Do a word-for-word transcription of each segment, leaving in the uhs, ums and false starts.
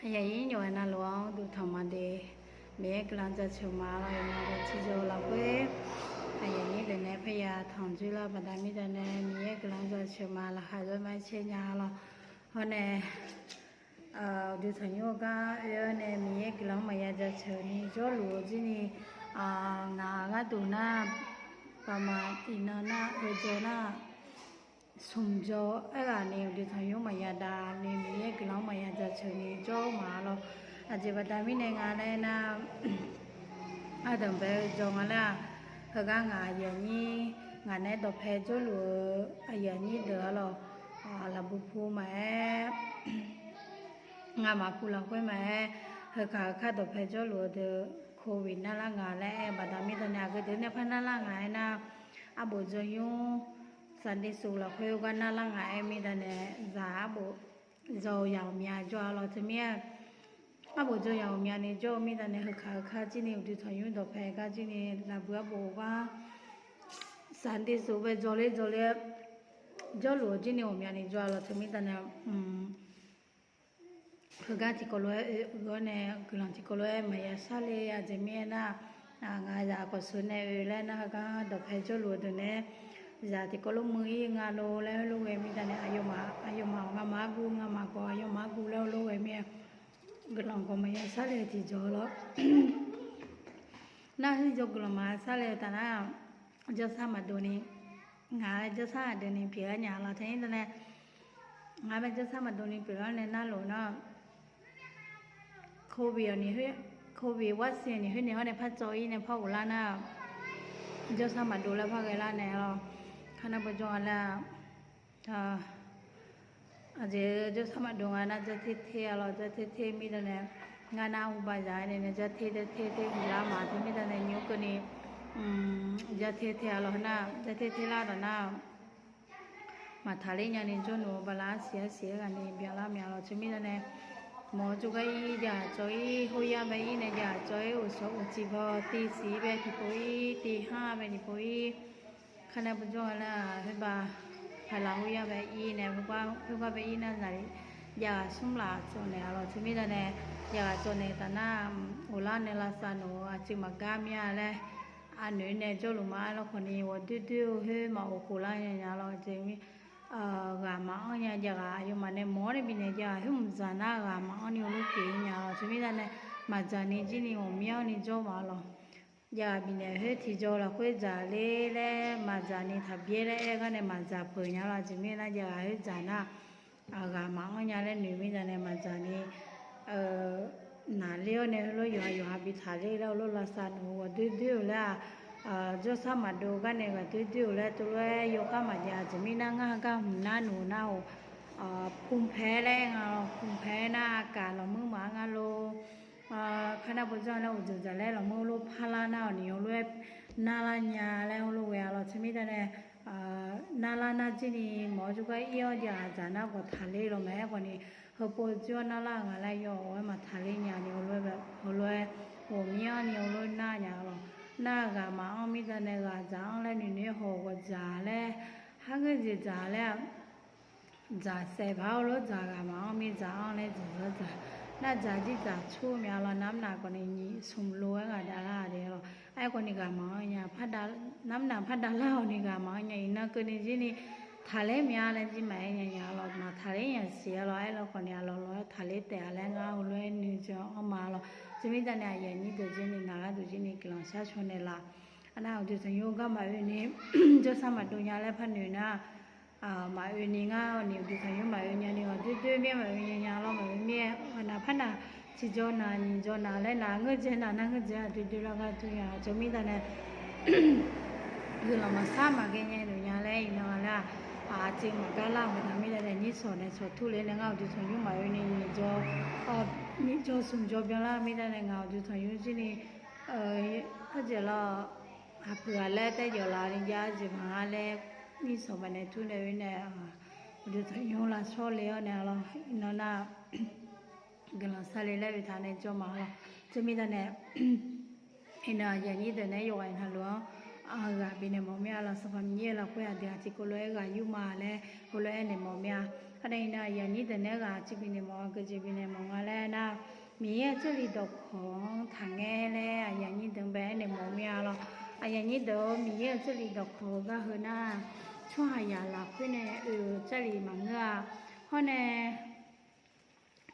Aqyuif aqnyir yawqghaq navluf-anr duqtanq maqdeq, Miqyaer guiqlanq jaceuq ma lawr. Iqnan tiqjawr lafkhoer aqyuif aqnyir deuq nae parya tanqdzoer lar baqda mirda nae Miqyaer guiqlanq jaceuq ma laqkhaq zawr ma caer nya lawr. Hawr nae uqduq tanqnymr gar oe-awr nae Miqyaer guiqlanq-anr maqya jaceuq ni jawrluf-eu jir ni, ngaq gharduq nar, baqmaf iqnan nar, oejaw nar, smq jaw aerghaq ni uqduq tanqnymr maqya dav ni Miqyaer guiqlanq-anr maqya jaceuq ni jawr ma lawr. Aqjeq baqda mirnae nga laer nar, ardanqbae-eu jawr nga laer-aq, heugar ngaq aqyuif aqnyir ngaq nae dawqpae jawrluf-eu aqyuif aqnyir deuq-a lawq, laqbu pu maqaer, ngamaf pu lafkhoer maqaer, heukaq heukar dawqpae jawrluf-eu deuq covid narlar nga laer aer-eu baqda mirda nae aqgeu deuq nae par narlar nga aernar, arbof jawrnymr Sunday school lafkhoer gar narlar nga aer mirda nae, zaq arbof zaw-eu yaq ghawqmya jawr-a lawr. Teumirnae arbof jaw yaq ghawqmyani jawr-eu mirda nae heukaq heukar jir ni uqduq tanqnymr dawqpae gar jir ni laqbu arbof gar Sunday school bae jawrler jawrler jawrluf-eu jir ni ghawqmyani jawr-a lawr. Teumirda nae heugar tiqkawv lof-aer oe-awr nae guiqlanq tiqkawv lof-aer maqya sharle. Aqjeq mirnae nar, ngaq zaq khawf sheuq nae oe laer nar, heugar dawqpae jawrluf-eu deuq nae zaq tiqkawv lof muiq-ir nga lor laer heulof ghae mirda nae, aqyawfmaf ngamaf argu, ngamaf khawf aqyawfmaf argu laer heulof ghae mir-a, guiqlanq khawf maqya sharle tiqjawr lawr. Nar heujaw guiqlanq maqya sharle-eu taf nar, jawrsar maqdov ni, ngaq-aer jawrsar aqdui ni pyeuf-aer nya lawr. Teumirda nae, ngaq-aer bae jawrsar maqdov ni pyeuf-awr nae narlof nar, covid-awq ni, covid วัคซีน ni khoer nae hawr nae par tsawv-ir nae par ghoflar nar, jawrsar maqdov laer par ghae lar nae lawr. Kar nar bawjawr nga laer-a, aqjeq jawrsar maqdov nga nar, jawr ter ter-a lawr. Jawr ter ter mirda nae, ngar nar uqbaq zaq-aer nae jawr ter ter ter ter huiqlar ma. Teumirda nae nymr keuvni jawr ter ter-a lawr. Nar jawr ter ter lar taf nar, maqtaqler nyani jawrluf-eu bala arsiq arsiq-aer ghaq ni byanlar mya lawr. Teumirda nae, mawq-eu jawrgar ir jav-aq cawv-ir, hoyar bae ir nae jav-aq cawv-ir, uqshawq uqciq baw tiv siq-ir bae tiqpov-ir, tiv har bae tiqpov-ir, kar nar bawjawr nga laer-a, khoerbav paqlaq hoyar bae ir nae, khoergar bae ir nar zaqli jav ghaq smr laf cawv naeq-a lawr. Teumirda nae, jav ghaq cawv naeq taf nar, ghoflar nae lavsav noeq-eu aqcuiv maqgar mir-a laer, aqnoeq nae jawrluf ma-aer lawr khawf ni ghawqdoer doer-eu khoer maqghof khof lar nya nya lawr. Aqjeq mir ghaq maqanr nya jav ghaq aqyawfmaf nae mawq-awr nae bifnaeq jav ghaq khoer mqdzaq nar ghaq maqanr ni heulof pyeuf-ir nya lawr. Teumirda nae, maqdzaq ni jir ni ghawqmyanr ni jawr ma lawr. Jav ghaq bifnaeq khoer tiqjawr lafkhoer dzaq ler laer maqdzaq ni taqbyaer laer aer gar nae maqdzaq peuq nya lawr. Aqjeq mirnae nar jav ghaq khoer dzaq nar, ghaq maqanr nya laer noeq mirda nae maqdzaq ni naqler-awr nae heulof yawqha yawqha bi taqler laer heulof lavsav noeq-eu ghawqdoer doer-euq laer-aq, jawrsar maqdov gar nae ghaqdoer doer-euq laer teulof-aer yawkhav maqjav. Aqjeq mirnae ngar gar hmq nar noeq nar-awq, pumqpae laer aer nga lawr. Pumqpae aer nar aqkaq lawqmuir maqanr nga lor. Kar nar bawjawr nga laer uqdzeuq dzaq laer lawqmuir lof parlar nar-awq ni heulof-aer narlar nya laer heulof ghae-a lawr. Teumirda nae, narlar nar jir ni mawq-eu jawrgar ir-awr jav ghaq dzaq nar khawf taqler lawq maqaer khawf ni, heupov jir-awr narlar-eu nga laer yawf-awr-aer maqtaqler nya ni heulof-aer ghawqmyanr ni heulof nar nya lawr. Nar ghaq maqanr mirda nae ghaq dzaq-anr laer noeqnoeq-aer haw ghawqdzaq laer, har ngeur jeq dzaq laer-a, dzaq saef paq-awr lof dzaq ghaq maqanr mir dzaq-anr laer dzaq dzaq dzaq. Nar dzaq jir dzaq tsur mya lawr. Namr naq khawf ni nyiq smq lo-aer ghaq davlar de lawr. Aer khawf ni ghaq maqanr nya, namr naq par davlar-awq ni ghaq maqanr nya. Iqnan keuvni jir ni taqler mya laer jir maqaer nya nya lawr. Maqtaqler nya siq-a lawr. Aer lawr khawf ni aqlawq lawq-aer taqler taef-a laer ngar heulof-aer noeq jawr-anr ma lawr. Teumirda nae aqyuif aqnyir deuq jir ni ngaq gharduq jir ni guiqlanq shar caw naeqlaf. Arnar uqduq tanqnymr gar maqoe ni jawrsar maqdov nya laer par noeq nar, maqoe ni ngar-awq ni uqduq tanqnymr maqoe nya ni ghaqdoer doer mir-aer maqoe nya nya lawr. Maqoe mir-aer ghaqnaq par naq tiqjawr naq nyiq jawr naq laer naq ngeur dzae naq nar ngeur dzae aqdoer doer lar gar dur nya. Aqcawq mirda nae guiqlanq maqsar maqghae nya noeq nya laer iqnan laer-aq, aqcawq maqgar lar-eu baqda mirda nae nyir sawq nae sawq tur le nae ngar uqduq tanqnymr maqoe ni nyiq jawr nyiq jawr smq jawr byanlar mirda nae ngaq uqduq tanqnymr jir ni, arjeq lawr, aqpoeq ghaq laer taer jawf laf ni jav jeq maqnga laer, nyir sawq baqnae tur nae oe nae, uqduq tanqnymr lavshawr le-awr nae lawr iqnan nar guiqlanq sar le laer oe taq nae jawr ma lawr. Teumirda nae iqnan aqyuif aqnyir deuq nae yawqghaq navluf-anr ghaq bifnaeq mawf mir-a lawr. Sanqpaq Miqyaer lafkhoer aqdui-aq tiqkawv lof-aer ghaq yur ma laer heulof-aer naeq mawf mir-a. Aqda iqnan aqyuif aqnyir deuq naeq-aer ghaq cif bifnaeq mawf-eu geujeq bifnaeq mawf nga laer nar, Miqyaer-euq Jarlif dawqkawq-anr taqngaer laer aqyuif aqnyir deuq-anr bae aernaeq mawf mir-a lawr. Aqyuif aqnyir deuq, Miqyaer-euq Jarlif dawqkawq-eu gar heu nar, tsawrhaqzaq lafkhoer nae oe-euq Jarlif maqngeur-a. Hawr nae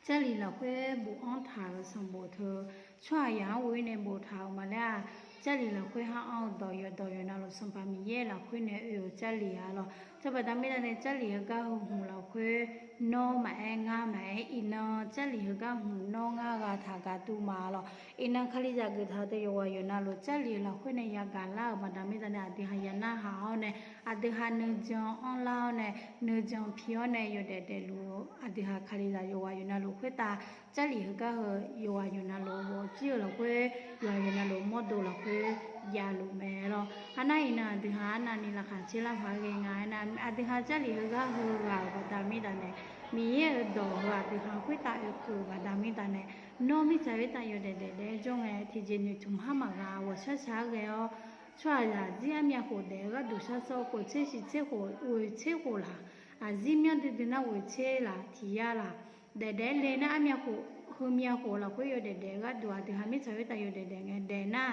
Jarlif lafkhoer bofanr taq-euq sanqbof teu, tsawrhaqzaq-anr ghoe nae boftaq-euq maqlaer-aq, Jarlif lafkhoer ha anr-eu dawq yawqdawq yawqnavluf Sanqpaq Miqyaer lafkhoer nae oe-euq Jarlif-a lawr. Teubaqda mirda nae Jarlif heugar heu hmq lafkhoer nawr maqaer ngar maqaer, iqnan Jarlif heugar hmq nawr ngar gha taq gaqduq ma lawr. Iqnan Kalizaq geuf taq-eu deuq yawqghaq yawqnavluf Jarlif-eu lafkhoer nae yagaq lar-euq baqda mirda nae aqdui ha yanar haq-awr nae, aqdui ha nuijan anrlar-awr nae, nuijan pi-awr nae yawdaef daefluf-eu aqdui ha Kalizaq yawqghaq yawqnavluf khoertav Jarlif heugar heu yawqghaq yawqnavluf ghawqjir-eu lafkhoer, yawqghaq yawqnavluf mawrdo lafkhoer javluf mae lawr. Arnar iqnan aqdui ha arnavni laqkhaq caer lar paq-aer ghae nga aernar, aqdui ha Jarlif heugar heu ghaq-euq baqda mirda nae, Miqyaer-euq dawq heu aqdui ha khoertav oekeuv-euq baqda mirda nae, nawr mirtsaq khoertav yawdaef daefdaef-aer jawr ngae tiqjeq noeqtmq har maqgha ghawqshar shaq-aer ghae-awr, tsawrhaqzaq zir armyav khof daef-eu gharduq shar sawr, khof tser shiq tser khof ghoeq tser khof laq, aqzir myanr duidui nar ghoeq tser laq tiq yar laq, daefdaef-aer le nar armyav khof heumyav khof lafkhoer yawdaef daef-eu gharduq aqdui ha mirtsaq khoertav yawdaef daef ngae daef nar,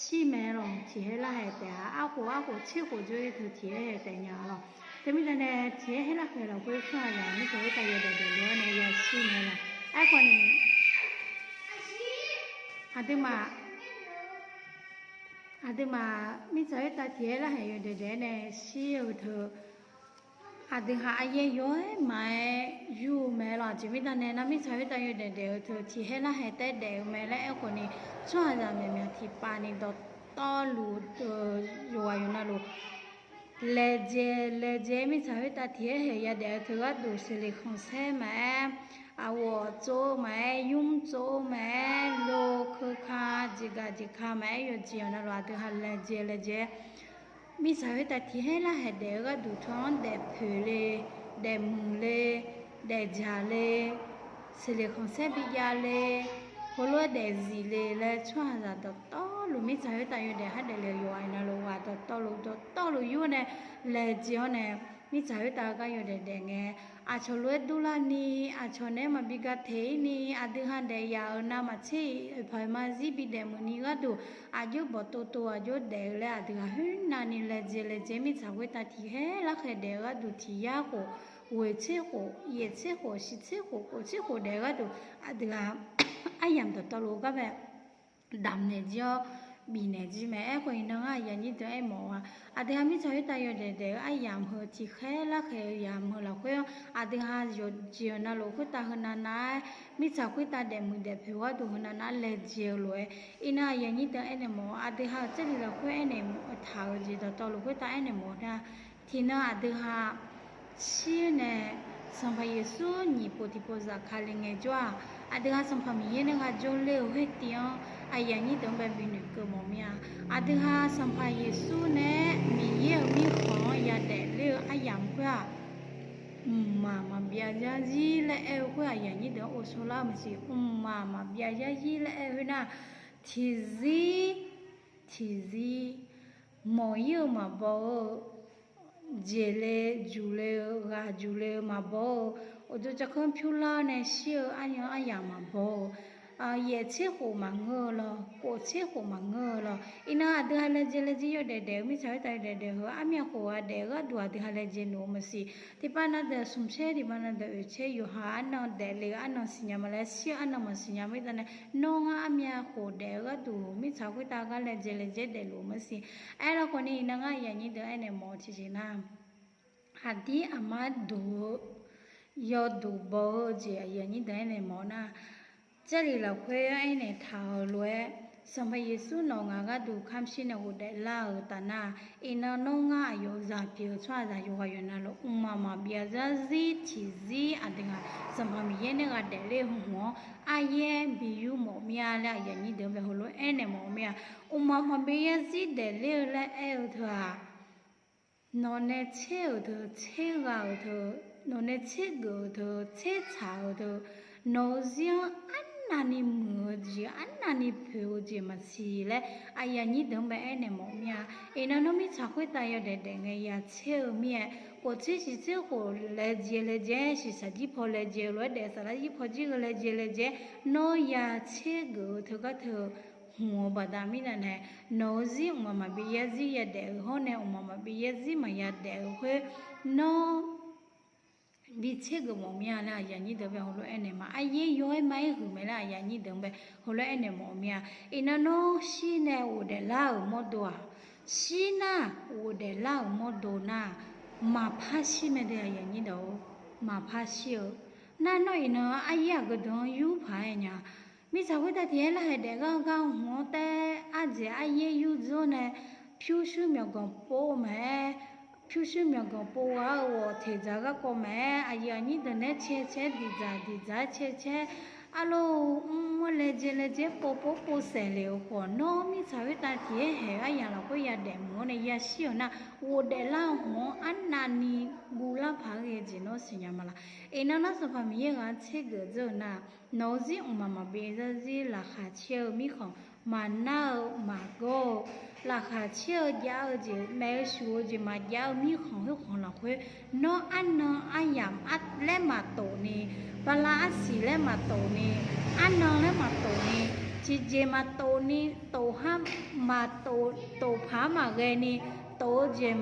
shir mae lawq. Tiq haer lar haeq taef-a. Arkhof arkhof tser khof jawr-ir teu tiq haer haeq taef nya lawq. Teumirda nae tiq haer haer lar haeq lafkhoer tsawrhaqzaq mirtsaq khoertav yawdaef daefle-awr nae yashir mae lawq. Aerkhawf ni aqduimaf aqduimaf mirtsaq khoertav tiq haer lar haeq yawdaef daef-aer nae shir-eu teu, aqdui ha aryaer yaw-aer maqaer yur-eu mae lawq. Aqjeq mirda nae nar mirtsaq khoertav yawdaef daef-eu teu tiq haer lar haeq taef-aer daef-eu mae laer aerkhawf ni, tsawrhaqzaq myaqmyaq tiqpav ni dawqtawvluf-eu yawqghaq yawqnavluf laejae laejae mirtsaq khoertav tiq haer haeq yadaef-eu teu gharduq seqleq khanqsaer maqaer, aqghawf tsov-eu maqaer, nymr tsov-eu maqaer, lo keuka jeqgaq jeqka maqaer, yawqjeq yawqnavluf aqdui ha laejae laejae mirtsaq khoertav tiq haer lar haeq daef-eu gharduq teu-anr daefpoeq le, daefmuiq le, daefjaq le, seqleq khanqsaer bijav le, heulof-aer daefzif le laer tsawrhaqzaq dawqtawvluf mirtsaq khoertav yawdaef har daefle-eu yawqghaq navluf ghaq dawqtawvluf dawqtawvluf yur nae laejae-awr nae, mirtsaq khoertav gar yawdaef daef ngae, aqcawq lof-aer durlarni, aqcawq naeq-aer maqbi ga teq-ir ni, aqdui ha daef yaf-euq navmaqtser-iq oeqpaq oeqma zir bidaef muiqni gharduq, aqjox bawqtov tov aqjox daef-eu laer aqdui ha khoernavni laejae laejae mirtsaq khoertav tiq haer lar haeq daef-eu gharduq tiq yar khof, ghoeq tser khof, yaeq tser khof, shiq tser khof, khof tser khof daef-eu gharduq aqdui ha aryamq dawqtawvluf-eu gar mae damqnaeq jir-awr bifnaeq jir mae. Aerkhawf iqnan ngar aqyuif aqnyir deuq aermawf-a, aqdui ha mirtsaq khoertav yawdaef daef-eu aryamq heu tiq haer lar haeq-eu yamq heu lafkhoer-anr aqdui ha yawqjeq yawqnavluf khoertav heunav nav-aer mirtsaq khoertav daefmuiq daefpoeq gharduq heunav nav-aer laejae-eu lof-aer, iqnan aqyuif aqnyir deuq aernaeq mawf-awr aqdui ha-euq Jarlif lafkhoer aernaeq taq-euq jeq dawqtawvluf khoertav aernaeq mawf-eu nar, tiqnan aqdui ha shir nae Sanqpaq Yeqsur nyiq pov tiqpov zafkale ngaejawr-aq, aqdui ha Sanqpaq Miqyaer nae ghaq jawrler-eu ghoer tiv-anr aqyuif aqnyir deuq-anr bae binoeq keuv mawf mir-a. Aqdui ha Sanqpaq Yeqsur nae Miqyaer-euq mirkhanq-anr yadaef ler-eu aryamq khoer-aq, mqmaq maqbyav zarzir laer aer-eu khoer aqyuif aqnyir deuq-anr ghovshaw lar-eu maqsiq. Mqmaq maqbyav zarzir laer aer-eu khoer nar, tiqzir tiqzir mawq-ir-eu maqbaw-eu, jeqle juqle-eu ghaq juqle-eu maqbaw-eu, uqduq tsawrkhanr pyurlar-awr nae shir-eu aryan aryamq maqbaw-eu, yaeq tser khof maqngeur-eu lawr, khof tser khof maqngeur-eu lawr. Iqnan aqdui ha laejae laejae yawdaef daef-eu mirtsaq khoertav yawdaef daef-eu armyav khof-aq daef-eu gharduq aqdui ha laejae luf-eu maqsiq. Tiqpav na deuq smq tser, tiqpav na deuq oeq tser, yawqha arnan daefle-eu arnan siqnya ma laer shir-eu arnan maqsiqnya mirda nae, nawr ngar armyav khof daef-eu gharduq mirtsaq khoertav gar laejae laejae daefluf-eu maqsiq. Aerlawkhawf ni iqnan ngar aqyuif aqnyir deuq aernaeq mawf-eu tiqjeq nar, aqdir aqmar duq-eu yawduq baw-eu jeq aqyuif aqnyir deuq aernaeq mawf-eu nar, Jarlif lafkhoer-anr aernaeq taq-euq lof-aer, Sanqpaq Yeqsur nawq ngaq gharduq kamq shir nae ghofdaef lar-euq taf nar, iqnan nawr ngar aqyawf-euq zaq pyeuf-eu tsawrhaqzaq yawqghaq yawqnavluf mqmaq maqbyav zarzir tiqzir aqdui ha Sanqpaq Miqyaer nae ghaq daefler-eu hmq-anr aryaer bi yur mawf mir-a laer aqyuif aqnyir deuq-anr bae heulof-aer aernaeq mawf mir-a. Mqmaq maqbyav zarzir daefler-eu laer aer-eu teu-aq, nawqnae tser-euq teu, tser ghaq-euq teu, nawqnae tser geuf-euq teu, tser tsaq-euq teu, nawq-eu zir-anr arnan arnavni muiq-eu jeq, arnavni poeq-eu jeq maqsiq laer aqyuif aqnyir deuq-anr bae aernaeq mawf mir-a. Iqnan nawr mirtsaq khoertav yawdaef daef ngae ya tser-eu mir-aer, khof tser shiq tser khof laejae laejae-aer, shiqshaq jir paw laejae-eu lof-aer daef saflar jir paw jir-eu laejae laejae-aer, nawr ya tser geuf-eu teugar teu hmq-eu baqda mirnae nae, nawq-eu zir mqmaq maqbi yarzir yadaef-eu hawr nae, mqmaq maqbi yarzir maqya daef-eu khoer, nawr bi tser geuf mawf mir-a laer aqyuif aqnyir deuq bae heulof-aer aernaeq ma. Aryaer yaw-aer ma-aer huiq mae laer aqyuif aqnyir deuq-anr bae heulof-aer aernaeq mawf-eu mir-a. Iqnan nawr shir nae ghofdaef lar-euq mawrdo-aq, shir nar ghofdaef lar-euq mawrdo nar, maqpar shir mae de aqyuif aqnyir deuq-or, maqpar shir-eu. Nar nawr iqnan aryaer aqgeu deuq-anr yur paq-aer nya. Mirtsaq khoertav tiq aer larhae daef gar gar hmq-anr taef-aer ardzaeq aryaer yur dzeur nae, pyurshuir myawqganq pov maqaer, pyurshuir myawqganq pov ghaq-eu ghawq teq dzaq garkawv maqaer, aqyuif aqnyir deuq nae cae cae-aer diqdzaq diqdzaq-aer cae cae-aer, arlawr mr-anr laejae laejae-aer pov pov pov saef le-euq khawf, nawr mirtsaq khoertav tiq aer haeq-eu aryamq lafkhoer yadaef meuq-awr nae yashir-euq nar, ghofdaef lar-eu hmq-anr arnavni guvlar paq-aer ghae jeq nawr siqnya ma laq? Iqnan nar Sanqpaq Miqyaer ghaq-anr tser geuf dzeur-eu nar, nawq-eu zir mqmaq maqbi yarzir laqkhaq caer-eu mirkhanq, maqnar-eu maqgawr-eu laqkhaq caer-eu jav-eu jeq, maeq-eu shuf-eu jeq maqjav-eu mirkhanq khoerkhanq lafkhoer, nawr arnan aryamq laer maqtof ni, bala arsiq laer maqtof ni, arnan laer maqtof ni, tiqjeq maqtof ni, tof-ar maqtof, tof paq-ar maqghae ni, tof-eu jeq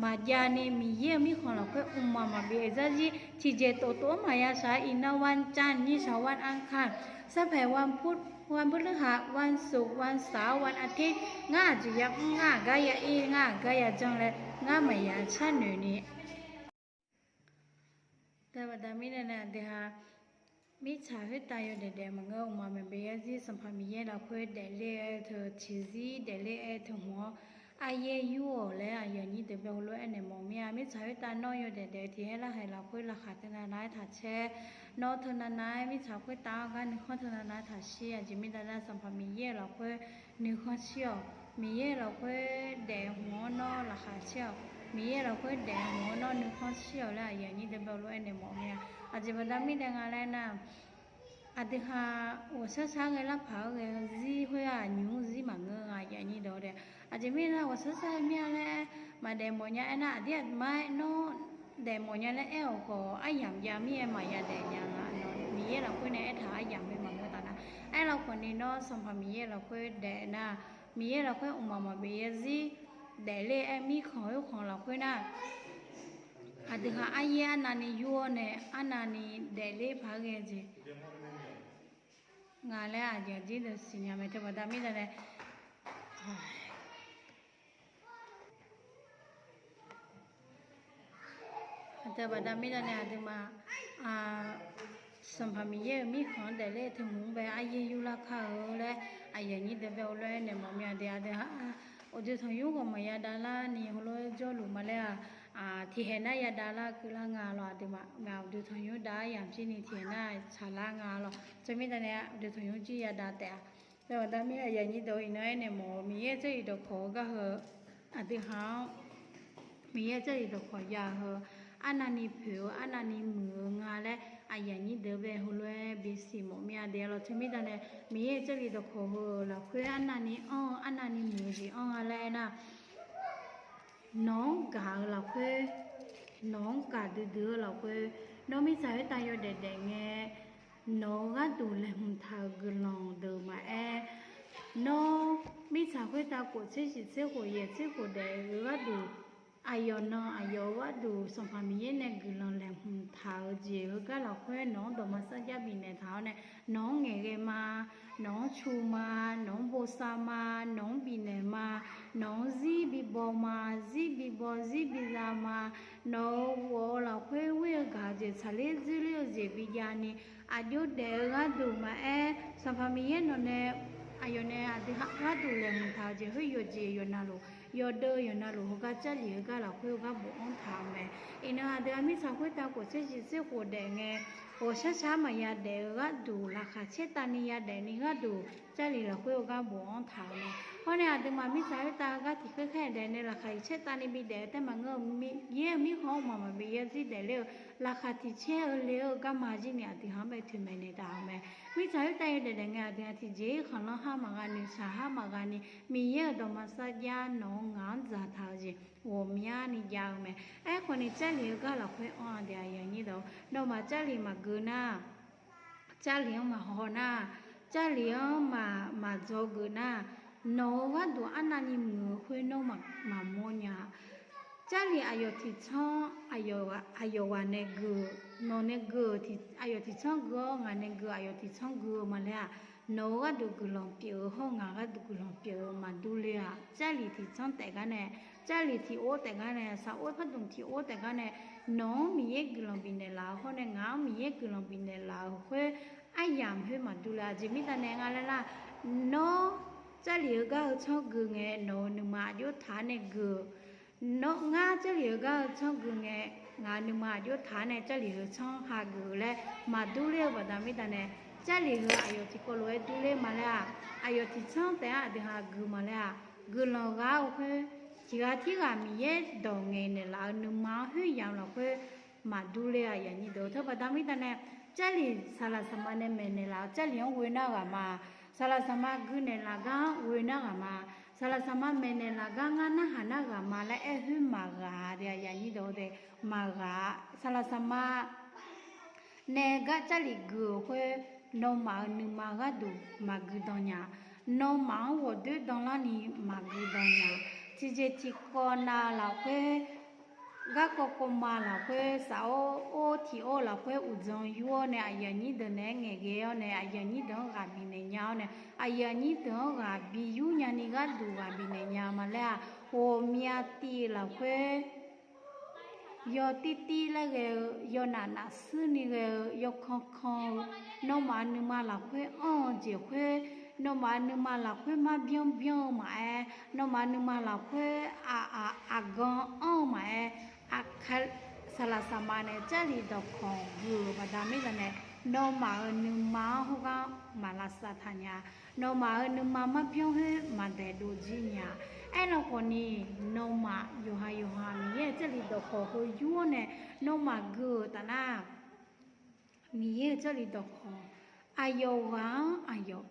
maqjav ni, Miqyaer-euq mirkhanq lafkhoer mqmaq maqbi yarzir tiqjeq tof tof-anr maqya shaq-a. Iqnan วันจันทร์ nyir shaq วันอังคาร sarpaeq วันพุธ วันพฤหัส วันศุกร์ วันเสาร์ วันอาทิตย์ ngar aqjeq ya mr, ngar aqgar ya ir, ngar aqgar ya janr laer ngar maqya sharnoeq ni. Teu baqda mirnae nae aqdui ha mirtsaq khoertav yawdaef daef maqngeur, mqmaq maqbi yarzir Sanqpaq Miqyaer lafkhoer daefler-eu teu tiqzir daefler-eu teu hmq-awr aryaer yur-awq laer aqyuif aqnyir deuq bae heulof-aer aernaeq mawf mir-a. Mirtsaq khoertav nawr yawdaef daef-eu tiq aer larhaeq lafkhoer laqkhaq teunav nav-aer taq caer. Nawr teunav nav-aer mirtsaq khoertav-anr gar nuikhanr teunav nav-aer taq shir. Aqjeq mirnae nar Sanqpaq Miqyaer-euq lafkhoer nuikhanr shir-awq. Miqyaer-euq lafkhoer daef hmq-awr nawr laqkhaq caer-awq. Miqyaer-euq lafkhoer daef hmq-awr nawr nuikhanr shir-awq laer aqyuif aqnyir deuq bae heulof-aer aernaeq mawf mir-a. Aqjeq baqda mirnae nga laer nar, aqdui ha ghawqshar shar ghae lar paq-aer ghae-eu zir khoer-aq nymq-mr zir maqngeur nga aqyuif aqnyir deuq-or dae. Aqjeq mirnae nar ghawqshar shar-eu mir-a laer maqdaef mawf nya aernar, aqdir aqmar-aer nawr daef mawf nya laer aer-awq khawf, aryamq jav mir-aer maqya daef nya nga. Nawq Miqyaer lafkhoer nae aertaq-euq aryamq-aer maqngeur taf nar, aerlawkhawf ni nawr Sanqpaq Miqyaer lafkhoer daef nar, Miqyaer lafkhoer mqmaq maqbi yarzir daefler-aer mirkhanq khoerkhanq lafkhoer nar, aqdui ha aryaer arnavni yur-awr nae arnavni daefler paq-aer ghae jeq nga laer aqjeq aqdir deuq siqnya mae. Teu baqda mirnae nae Aqdui baqda mirnae nae aqduimaf, Sanqpaq Miqyaer-euq mirkhanq-anr daefler-eu teu hmq-anr bae aryaer yurlar kar-eu laer aqyuif aqnyir deuq bae heulof-aer naeq mawf mir-a. Aqdui aqdui ha uqduq tanqnymr ghawqmya yadav larni heulof-aer jawrluf ma laer-aq, tiqkhaeq nar yadav lar keuvlar nga lawq. Aqduimaf ngaq uqduq tanqnymr dav-aer yamq jir ni tiqkhaeq nar tsaqlar nga lawq. Teumirnae nae uqduq tanqnymr jir yadav taef-a. Teu baqda mirnae aqyuif aqnyir deuq iqnan aernaeq mawf-eu Miqyaer-euq jarlif dawqkawq-eu gar heu aqdui ha-anr Miqyaer-euq jarlif dawqkawq ya heu, arnavni poeq-eu arnavni muiq-eu nga laer aqyuif aqnyir deuq bae heulof-aer bisiq mawf mir-a. Aqdui-aq lawq teumirnae nae Miqyaer-euq jarlif dawqkawq heu-euq lafkhoer arnavni anr-eu arnavni muiq-eu jeq anr nga laer aernar, nawq-anr gaq-eu lafkhoer, nawq-anr gaqdui dui-eu lafkhoer, nawr mirtsaq khoertav yawdaef daef ngae, nawq-eu gharduq laeqhmq taq-euq guiqlanq deuq maqaer, nawr mirtsaq khoertav kof tser shiq tser khof yaeq tser khof daef-eu gharduq, aqyawf nan aqyawf-eu gharduq Sanqpaq Miqyaer nae guiqlanq laeqhmq taq-eu jeq heugar lafkhoer nawq-anr dawqma sarjax bifnaeq taq-awr nae, nawq-anr ngaeqghae ma, nawq-anr cu ma, nawq-anr bosav ma, nawq-anr bifnaeq ma, nawq-anr zir bibaw ma, zir bibaw zir biza ma, nawq-euq ghawf-eu lafkhoer ghoer-eu gaq-eu jeq tsaqler zirler-eu jeq bijavni, aqjox daef-eu gharduq maqaer, Sanqpaq Miqyaer nawq nae aqyawf nae aqdui gharduq laeqhmq taq-eu jeq khoer yawqjeq yawqnavluf, yawdeuv yawqnavluf heugar jarlif heugar lafkhoer heugar bofanr taq-eu mae. Iqnan aqdui aqmir tsaq khoertav kof tser shiq tser khof daef ngae, ghawqshar shar maqya daef-eu gharduq, laqkhaq caertavni yadaef ni gharduq, jarlif lafkhoer heugar bofanr taq-eu mae. Hawr nae aqduimaf mirtsaq khoertav-eu gar tiqkhaer khaer daef nae laqkhaq tiq caer tavni bi daef-eu taef maqngeur-eu, Miqyaer-euq mirkhanq-anr maqmaq bif-ir-a zir daefler-eu, laqkhaq tiq caer-eu le-eu garma jir ni aqdui-anr bae toeqmaeq naeq taq-euq mae. Mirtsaq khoertav yawdaef daef ngae aqdui-aq tiqjeq-ir khanqlanr har maqgha, noeqshaq har maqgha ni, Miqyaer-euq dawqma sarjax nawq-anr ngaq-anr dzaqtaq-eu jeq ghawqmyani jav-eu mae. Aerkhawf ni, Jarlif-eu gar lafkhoer anr-a deuq aqyuif aqnyir deuq, nawmaf Jarlif maqgeu nar, Jarlif-anr maqhaw nar, Jarlif-anr maq, maqdzaw geuf nar, nawq-eu gharduq arnavni muiq-eu khoer nawr maqmawr nya-a. Jarlif aqyawf tiqtsanr, aqyawf ghaq nae geu-euq, nawq nae geu-euq, aqyawf tiqtsanr geu-awr ngaq nae geu-eu aqyawf tiqtsanr geu-eu ma laer-aq, nawq-eu gharduq guiqlanq pyeuf-eu hawr ngaq gharduq guiqlanq pyeuf-eu maqdur ler-a. Jarlif tiqtsanr taef gar nae, Jarlif tiq or taef gar nae, saq or pardmq tiq or taef gar nae, nawq-anr Miqyaer guiqlanq bifnaeq laf-eu hawr nae ngaq-anr Miqyaer guiqlanq bifnaeq laf-euq khoer aryamq khoer maqdur ler-a. Aqjeq mirnae nga laer nar, nawr Jarlif-eu gar heu tsanr geu ngae nawq-eu nuima aqjox taq-ar nae geu-eu, nawr ngar Jarlif-eu gar heu tsanr geu ngae ngaq-eu nuima aqjox taq-ar nae Jarlif heu tsanr hageuf-eu laer maqdur ler-eu baqda mirnae, Jarlif heu aqyawf tiqkawv lof-aer dur ler ma laer-aq, aqyawf tiqtsanr taef-aer aqdui ha geu ma laer-aq, guiqlanq ghaq-eu khoer tiq ghaq tirghaq Miqyaer dawq ngaeqnaeq laf-eu nuima-anr khoeryamq lafkhoer maqdur ler-a. Aqyuif aqnyir deuq, teubaqda mirnae, Jarlif saqlaq saqma nae maeqnaeq laf-eu Jarlif-anr ghoe nar ghaq ma. Saqlaq saqma gui naeq laf gar-anr ghoe nar ghaq ma. Saqlaq saqma maeqnaeq laf gar ngar narhaq nar ghaq ma laer aer khoer maqghaq-a. Aqyuif aqnyir deuq, maqghaq-a. Saqlaq saqma nae gar Jarlif gui-euq khoer, nawmaf-euq nuima gharduq maqgui dan nya. Nawmaf-anr ghawqdoer danlarni maqgui dan nya. Tiqjeq tiqkawv nav-eu lafkhoer, garkawv kawv ma lafkhoer, saq or or tiq or lafkhoer uqdzan yur-awr nae aqyuif aqnyir deuq naeq-aer ngaeqghae-awr nae aqyuif aqnyir deuq-anr ghaq bifnaeq nya-awr nae aqyuif aqnyir deuq-anr ghaq bi yur nyani gharduq ghaq bifnaeq nya ma laer-aq, ghawqmya tiv lafkhoer yawtirtir laer ghae-eu, yawnaf nafsuirni ghae-eu, yawkan kan-eu, nawmaf nuima lafkhoer anr-eu jeq khoer, nawmaf nuima lafkhoer marbyanr byanr-eu maqaer, nawmaf nuima lafkhoer aq, aq, aqgan anr-eu maqaer, aqka, saqlaq saqma nae Jarlif dawqkawq gui-euq baqda mirnae, nawmaf-euq nuima-anr hawrgar maqlavsav taq nya. Nawmaf-euq nuima marbyanr khoer maqdaeq dov jir nya. Aernaeq khawfni, nawmaf yawqha yawqha Miqyaer-euq Jarlif dawqkawq heu yur-awr nae nawmaf gui-euq taf nar, Miqyaer-euq Jarlif dawqkawq, aqyawf ghaq-anr aqyawf,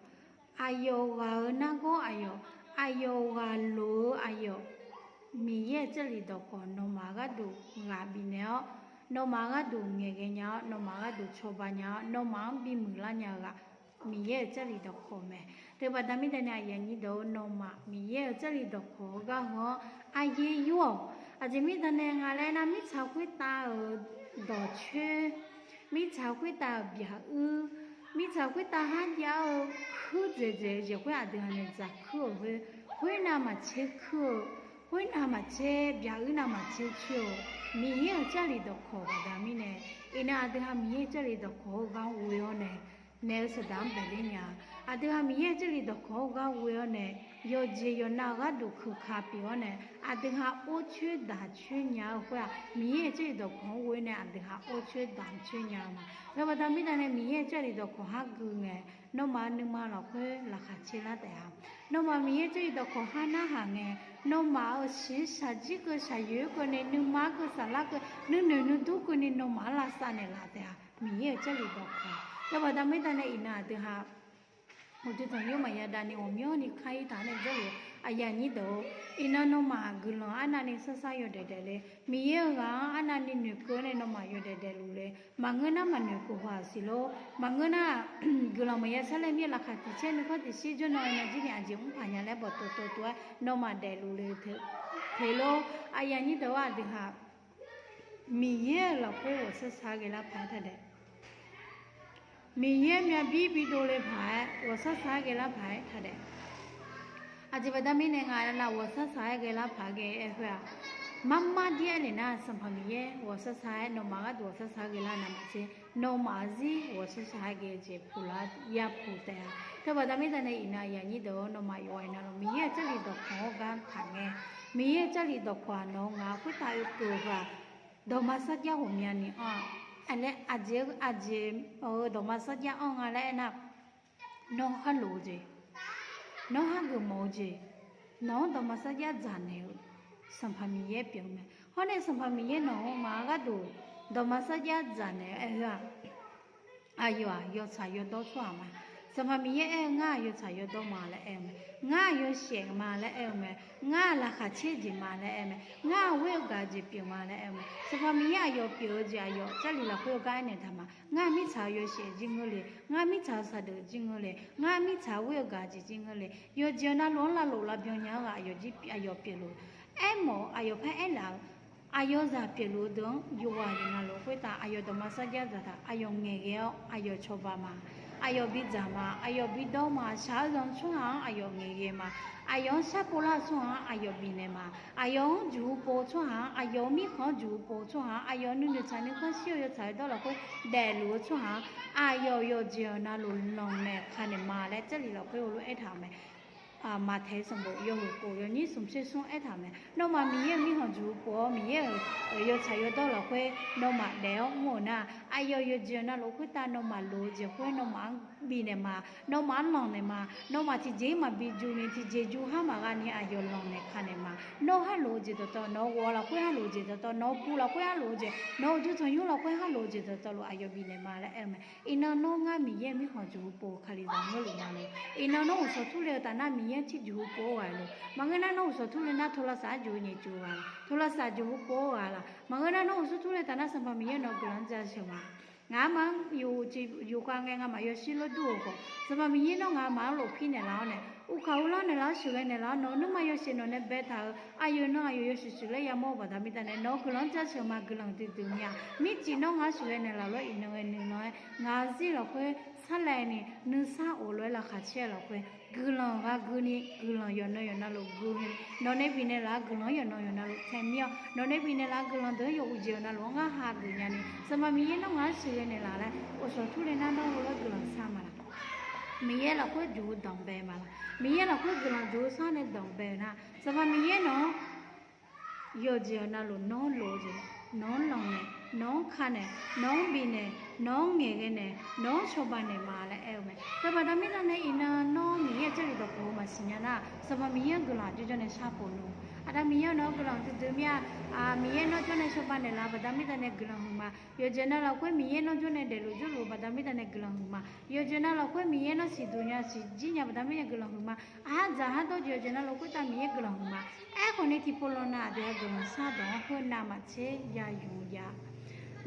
aqyawf ghaq-euq nargawr aqyawf, aqyawf ghaq loq-eu aqyawf, Miqyaer-euq Jarlif dawqkawq nawmaf gharduq ghaq bifnaeq-awr, nawmaf gharduq ngaeqghae nya-awr, nawmaf gharduq cawba nya-awr, nawmaf-anr bimuiq lar nya-eu ghaq, Miqyaer-euq Jarlif dawqkawq mae. Teubaqda mirnae aqyuif aqnyir deuq, nawmaf Miqyaer-euq Jarlif dawqkawq-eu gar heu-anr aryaer yur-awq. Aqjeq mirnae nga laer nar, mirtsaq khoertav-euq dawqcoer, mirtsaq khoertav-euq byaq-uir, mirtsaq khoertav kharjav-eu kuir dzaeqdzaeq-eu jeq khoer aqdui ha nae dzaq kuir-euq khoer, khoernav maqtser kuir-eu, khoernav maqtser byaq-uir nav maqtser coer-euq Miqyaer-euq Jarlif dawqkawq baqda mirnae, iqnan aqdui ha Miqyaer-euq Jarlif dawqkawq-eu gar ghoe-awr nae naeq-eu saqdaq-anr baeqler nya. Aqdui ha Miqyaer-euq Jarlif dawqkawq-eu gar ghoe-awr nae, yawqjeq yawqnav-eu gharduq keuka pyeuf-awr nae, aqdui ha or coer daq coer nya-eu khoer-aq, Miqyaer-euq Jarlif dawqkawq-anr ghoe nae aqdui ha or coer daq coer nya-eu ma. Teubaqda mirnae Miqyaer-euq Jarlif dawqkawq har gui ngae, nawmaf-euq nuima lafkhoer laqkhaq caer lar taef-a. Nawmaf Miqyaer-euq Jarlif dawqkawq har narhaq ngae, nawmaf-euq shiqshaq jir keuv shaqyoeq-aer keuvni, nuima-anr keuv saflar keuv, nuinoeq nuidur keuvni nawmaf-anr lavsav naeqlaf taef-a. Miqyaer-euq Jarlif dawqkawq teubaqda mirnae iqnan aqdui ha uqduq tanqnymr maqya davni ghawqmyanrni kar-ir taq nae jawrluf-eu aqyuif aqnyir deuq-or, iqnan nawmaf guiqlanq arnavni sarsar yawdaef daefle, Miqyaer-euq ghaq-anr arnavni noeqkeuv-awr nae nawmaf yawdaef daefluf le. Maqngeur nar maqnoeq khof haq siq lor. Maqngeur nar guiqlanq maqya sharlaer mir-aer laqkhaq tiq caer nuikhanr tiq shir jawrnan-eu na jir ni aqjeq mr paq nya laer bawqtawv tawv tov-aer nawmaf daefluf le teq lor. Aqyuif aqnyir deuq-or, aqdui ha Miqyaer-euq lafkhoer ghawqshaq shaq-aer ghae lar paq-aer taq daef. Miqyaer myavbir bidov le paq-aer ghawqshaq shaq-aer ghae lar paq-aer taq daef. Aqjeq baqda mirnae nga laer nar, ghawqshaq shaq-aer ghae lar paq-aer ghae-aer khoer-aq, marmar dir-aer naeq nar, Sanqpaq Miqyaer ghawqshaq shaq-aer nawmaf gharduq ghawqshaq shaq-aer ghae lar nar maqtser, nawmaf-euq zir ghawqshaq shaq-aer ghae-eu jeq puq lar ya puq taef-a. Teubaqda mirnae iqnan aqyuif aqnyir deuq-or, nawmaf yawqghaq iqnan lawr Miqyaer-euq Jarlif dawqkawq-anr gar taq ngae, Miqyaer-euq Jarlif dawqkawq-aq nawq-eu ngaq-anr khoertav oekeuv-eu heu-aq, dawqma sarjax ghawqmyani anr-a. Aqlaer aqjeq-eu aqjeq-eu dawqma sarjax anr nga laer aernar, nawr khar lof-eu jeq, nawr khar geufmawf-eu jeq, nawq-anr dawqma sarjax dzaq naeq-eu Sanqpaq Miqyaer pyeuf-eu mae. Hawr nae Sanqpaq Miqyaer nawq-anr ngaq-anr gharduq dawqma sarjax dzaq naeq-eu aer-eu-aq, aqyawf-aq yawtsaq yawdawr tsawrhaq ma. Sanqpaq Miqyaer aer-eu ngar-aq yawtsaq yawdawr ma laer aer-eu mae. Ngar-aq yawshaef ma laer aer-eu mae. Ngar-aq laqkhaq caer jeq ma laer aer-eu mae. Ngar-aq ghoer-eu gaq jeq pyeuf ma laer aer-eu mae. Sanqpaq Miqyaer aqyawf pyeuf-eu jeq aqyawf Jarlif lafkhoer-eu gar aernaeq taq ma. Ngar-aq mirtsaq-eu yawshaef jir ngeur le. Ngar-aq mirtsaq-eu saqdeuf jir ngeur le. Ngar-aq mirtsaq-eu ghoer-eu gaq jeq jir ngeur le. Yawqjeq-eu navluf-anr lavlof lavbyan nya-eu ghaq aqyawf pyeufluf-eu. Aermawf-eu aqyawf paer aerlaf-eu aqyawf zaq pyeufluf-eu deuq-anr yawqghaq yawqnavluf khoertav aqyawf dawqma sarjax dzaqtaq aqyawf ngaeqghae-awr aqyawf cawba ma. Aqyawf bidzaq ma. Aqyawf bidawr ma. Shaq-eu zanq tsawrhaq-anr aqyawf ngaeqghae ma. Aqyawf-anr sharpov lar-eu tsawrhaq-anr aqyawf bifnaeq ma. Aqyawf-anr juq-eu pov-eu tsawrhaq-anr, aqyawf-euq mirkhanq-anr juq-eu pov-eu tsawrhaq-anr, aqyawf nuinoeq tsaq nuikhanr shir-eu yawtsaq yawdawr lafkhoer daefluf-eu tsawrhaq-anr, aqyawf yawqjeq-eu navluf lanqnaeq kanaeq ma laer Jarlif lafkhoer heulof aertaq-euq mae. Maqtaeq sanqbof yawhuiq khof yawnyir smq tser smr aertaq-euq mae. Nawmaf Miqyaer-euq mirkhanq juq-eu pov-awr Miqyaer-euq yawtsaq yawdawr lafkhoer nawmaf daef-awr mr-euq nar-aq, aqyawf yawqjeq-eu navluf khoertav nawmaf lof-eu jeq khoer nawmaf-anr bifnaeq ma. Nawmaf-anr lanqnaeq ma. Nawmaf tiqjeq-ir maqbi juni tiqjeq ju har maqgha ni aqyawf lanqnaeq kanaeq ma. Nawr harlof-eu jeq dawqtawv, nawq-eu ghawq lafkhoer harlof-eu jeq dawqtawv, nawq-eu pu lafkhoer harlof-eu jeq, nawq-eu uqduq tanqnymr lafkhoer harlof-eu jeq dawqtawvluf aqyawf bifnaeq ma laer aer-eu mae. Iqnan nawr ngar Miqyaer-euq mirkhanq juq-eu pov-eu Kalizaq ngeur luf ma lor. Iqnan nawr uqshawq turle-eu taf nar Miqyaer-anr tirjuq-eu pov-awr ghaq lor. Maqngeur nar nawr uqshawq turle nar โทรศัพท์-anr juq-eu nyaef juq ghaq laq, โทรศัพท์ juq-eu pov-awr ghaq laq. Maqngeur nar nawr uqshawq turle taf nar Sanqpaq Miqyaer nawq-eu guiqlanq-anr jasheuq ma. Ngaq-anr ma-anr yuf tiq yuf khav ngae ngamaf yawshir lor dur-eu khawf, Sanqpaq Miqyaer nawr ngaq ma-anr lofpir naeqlaf-awr nae, uvkaq uvlanr naeqlaf-awr sheuqghae naeqlaf-awr nawq-eu nuima yawshaef nawq nae baetaq-euq aqyawf nan aqyawf yawshuif shuif laer yamawr-eu baqda mirda nae nawq-eu guiqlanq-anr jasheuq ma guiqlanq duidui mir-a. Mircif nawr ngaq-anr sheuqghae naeqlaf lof-aer iqnan ghae nuilan-aer ngaq-eu zir lafkhoer sarlaeni nuisar of lof-aer laqkhaq caer-eu lafkhoer guiqlanq ghaq guini guiqlanq yawqnan yawqnan luf guini nawq nae bifnaeq laf-eu guiqlanq-anr yawqnan yawqnan luf tae mir-awr nawq nae bifnaeq laf-eu guiqlanq deuq-anr yawqjeq yawqnan luf-anr ngar hageuf nyani Sanqpaq Miqyaer nawr ngaq-anr sheuqghae naeqlaf laer uqshawq turle nar nawr ghoflar guiqlanq shar ma laq. Miqyaer lafkhoer juq-eu danqbae ma laq. Miqyaer lafkhoer guiqlanq juq-eu shar nae danqbae-eu nar Sanqpaq Miqyaer nawq-anr yawqjeq yawqnan luf nawr lof-eu jeq, nawq-anr lanqnaeq, nawq-anr kanaeq, nawq-anr bifnaeq, nawq-anr ngaeqghae naeq, nawq-anr cawba naeq ma laer aer-eu mae. Teubaqda mirda nae iqnan nawr Miqyaer-euq Jarlif dawqkawq-eu maqsiq nya nar Sanqpaq Miqyaer-anr guiqlanq aqjox jawr nae sharpov nmr. Aqda Miqyaer-anr nawq-eu guiqlanq duidui mir-a. Miqyaer nawr jawr nae cawba naeqlaf baqda mirda nae guiqlanq huiqma. Yawqjeq navluf khoer Miqyaer nawr jawr nae daefluf jawrluf baqda mirda nae guiqlanq huiqma. Yawqjeq navluf khoer Miqyaer nawr siqduq nya siqjir nya baqda mirda nae guiqlanq huiqma. Aqhar dzaq har dawr jeq yawqjeq navluf khoertav Miqyaer guiqlanq huiqma. Aerkhawf ni tiqpov lawnav aqdui-aq guiqlanq shar dawq-anr khoer navmaqtser yayuf ya.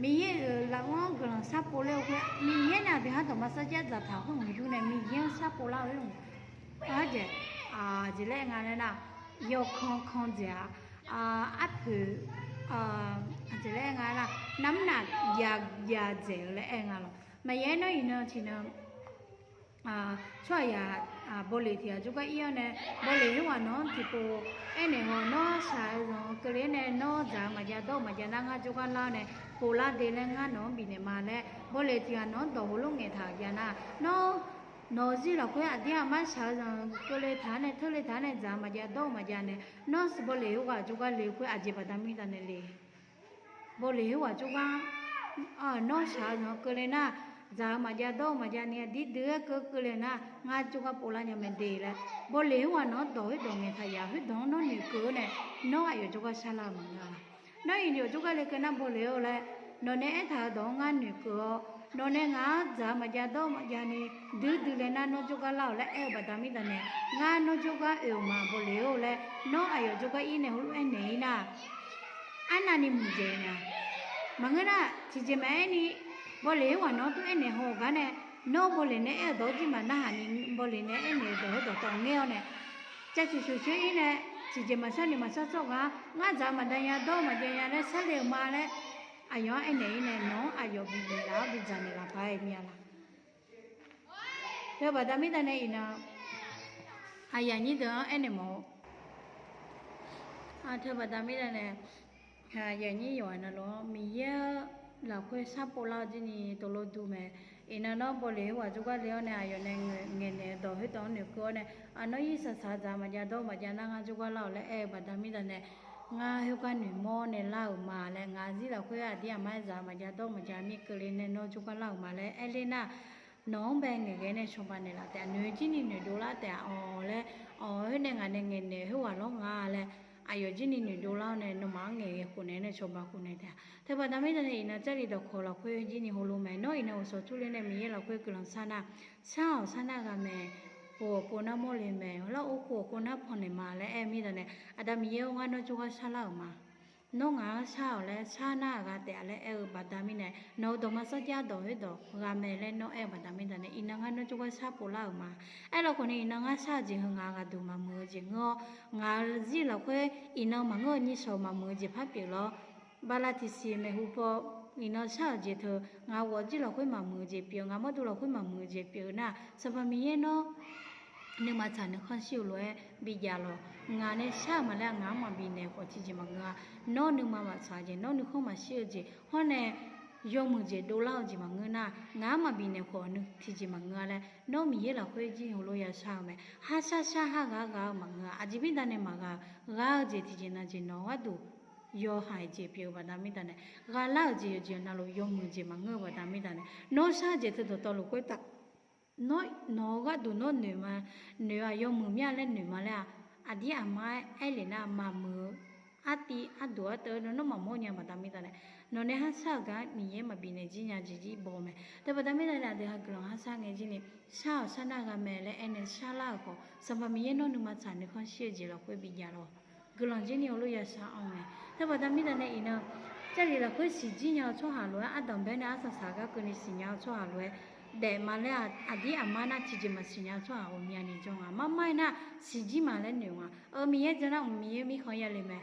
Miqyaer-euq lafkhoer-anr guiqlanq sharpov ler-eu khoer Miqyaer nae aqdui har dawqma sarjax dzaqtaq khoer hmq yur nae Miqyaer-anr sharpov lar-eu khoer hmq. Arjeq, aqjeq laer aer nga laer nar, yawkan kan dzaeq-a, arpoeq, aqjeq laer aer nga nar, namr naf jav jav dzaeq-eu laer aer nga lawq. Maqya aer nar iqnan tiqnan tsawrhaqzaq bawleq tiq ghaq jawrgar ir-awr nae, bawleq khoerghaq nawq-anr tiqpov aernaeq haw, nawr shaq-eu zanq keuvle-awr nae nawr dzaq-eu maqjav dawr-eu maqjav nar ngar jawrgar lar-awr nae, povlar de laer ngar nawq-anr bifnaeq ma laer bawleq tiq ghaq nawq-anr dawq heulof ngaeqtaq-euq jav nar, nawr nawq-eu zir lafkhoer aqdir aqmar shaq-eu zanq keuvle taq-awr nae teurle taq-awr nae dzaq-eu maqjav dawr-eu maqjav nae, nawr bawleq khoerghaq jawrgar le khoer aqjeq baqda mirda nae le. Bawleq khoerghaq jawrgar nawr shaq-eu zanq keuvle nar, dzaq-eu maqjav dawr-eu maqjav ni aqdir dui-aer keuv keuvle nar ngar jawrgar povlar nya mae de laer, bawleq khoerghaq nawq-anr dawq khoerdawq ngaeqtaq yaf khoerdawq-anr nawr noeqkeuv-awr nae, nawr aqyawf jawrgar sharlar-eu maqngeur-a. Nawr iqnyawq jawrgar le keuv nar bawleq-or laer, nawq nae aertaq-eu dawq-anr ngar noeqkeuv-awr, nawq nae ngaq-anr dzaq-eu maqjav dawr-eu maqjav ni duidui laer nar nawr jawrgar lar-awq laer aer-eu baqda mirda nae, ngar nawr jawrgar oe-euq ma bawleq-or laer nawr aqyawf jawrgar ir nae heulof-aer naeq-ir nar, arnavni muiqdzaeq nya. Maqngeur nar tiqjeq maqaer ni, bawleq khoerghaq nawq-anr tov aernaeq haw-eu gar nae, nawr bawleq nae aer-eu dawq-anr jir maqnarhaq ni, bawleq nae aernaeq-eu dawq-anr dawqtawv ngaer-awr nae, cav coeq coeq coer-ir nae, tiqjeq maqshar ni maqshar tsawrhaq gar ngar dzaq-eu maqjav nya dawr-eu maqjav nya laer sharle-eu ma laer, aqyawf-anr aernaeq-ir nae nawq-anr aqyawf binaeq laf-awr bidzaq naeq laf paq-aer mir-a laq. Teubaqda mirda nae iqnan aqyuif aqnyir deuq-anr aernaeq mawf-eu. Teubaqda mirda nae aqyuif aqnyir yawqghaq navluf-anr Miqyaer-anr lafkhoer sharpov lar-eu jir ni tov lor dur mae. Iqnan nawr bawleq khoerghaq jawrgar le-awr nae aqyawf nae ngaeqnaeq-eu dawq khoerdawq-anr noeqkeuv-awr nae, aqnawr irsaq saq dzaq-eu maqjav dawr-eu maqjav nar ngar jawrgar lar-awq laer aer-eu baqda mirda nae, ngar khoergar noeqmawr nae lar-euq ma laer ngaq-eu zir lafkhoer aqdir aqmar-aer dzaq-eu maqjav dawr-eu maqjav mir keuvle nae nawr jawrgar lar-euq ma laer aer ler nar, nawq-anr bae ngaeqghae nae cawba naeqlaf taef-a. Noeq jir ni noeqdov lar taef-a. Awq laer, awq khoer nae ngaq nae ngaeqnaeq khoerghaq lawr nga laer, aqyawf jir ni noeqdov lar-awr nae nawmaf-anr ngaeqghae khof naeq-aer nae cawba khof naeq taef-a. Teubaqda mirda nae iqnan Jarlif dawqkawq lafkhoer jir ni heulof mae. Nawr iqnan uqshawq turler nae Miqyaer lafkhoer guiqlanq shar nar, shar-awq shar nar gha mae. Pov-awq pov nar mawrle mae. Lar or khov-awq khov nar pannaeq ma laer aer-eu mirda nae, Aqda Miqyaer-or, ngar nawr jawrgar sharlar-euq ma. Nawr ngaq-anr shar-awq laer shar nar-aq gha taef-a laer aer-eu baqda mirnae, nawq-euq dawqma sarjax dawq khoerdawq gha mae laer nawr aer-eu baqda mirda nae, iqnan ngar nawr jawrgar shar pov lar-euq ma. Aerlawkhawf ni iqnan ngar shar-eu jeq heu ngaq-euq ghaqduq maqmuiq-eu jeq ngeur-awr, ngaq-eu zir lafkhoer iqnan maqngeur-eu nyiq shawq maqmuiq-eu jeq par pyeuf lawr. Bala tiqsiq maeqhu paw iqnan shar-euq jeq teu, ngaq-euq ghawq jir lafkhoer maqmuiq-eu jeq pyeuf, ngaq mawrdo lafkhoer maqmuiq-eu jeq pyeuf-eu nar, Sanqpaq Miqyaer nawr nuima tsaq nuikhanr shir-eu lof-aer bijav lawq. Ngaq nae shar-euq maqlaer-a, ngaq-anr maqbifnaeq khawf tiqjeq maqngeur-a. Nawr nuima maqtsaq jeq, nawr nuikhanr maqshir-eu jeq hawr nae yawmuiq jeq dovlar-eu jeq maqngeur nar, ngaq-anr maqbifnaeq khawf tiqjeq maqngeur-a laer, nawr Miqyaer lafkhoer jir heulof ya shar-eu mae. Harshar shar har ghaq gha-eu maqngeur-a. Aqjeq mirda nae maqgha-eu, gha-eu jeq tiqjeq nav jeq nawq-eu gharduq yawhaiq jeq pyeuf-eu baqda mirda nae, gha lar-euq jeq yawqjeq navluf yawmuiq jeq maqngeur-eu baqda mirda nae, nawr shar-eu jeq teu dawqtawvluf khoertav nawr nawq-eu gharduq nawr noeq ma, noeq-aq yawmuiq mir-a laer noeq ma laer-aq, aqdir aqmar-aer aerlef nar maqmuiq-eu artiv arduq arteuv nawr maqmawr nya baqda mirda nae, nawq nae harshar-euq gar Miqyaer maqbifnaeq jir nya jeq jir baw mae. Teubaqda mirda nae aqdui ha guiqlanq harshar ngae jir ni, shar-awq shar nar gha mae laer aer nae sharlar-euq khawf, Sanqpaq Miqyaer nawr nuima tsaq nuikhanr shir-eu jeq lafkhoer bijav lawq. Guiqlanq jir ni heulof ya shar-awr mae. Teubaqda mirda nae iqnan Jarlif lafkhoer siqjir nya-eu tsawrhaq lof-aer, ardanq bae nae arsaq saq gar keuvni siqnya-eu tsawrhaq lof-aer daef ma laer-aq, aqdir aqmar nar tiqjeq maqsiqnya-eu tsawrhaq ghawqmyani janr nga. Marmar-aer nar siqjir ma laer noeq nga. Miqyaer jan nar mq Miqyaer mirkhanq yale mae.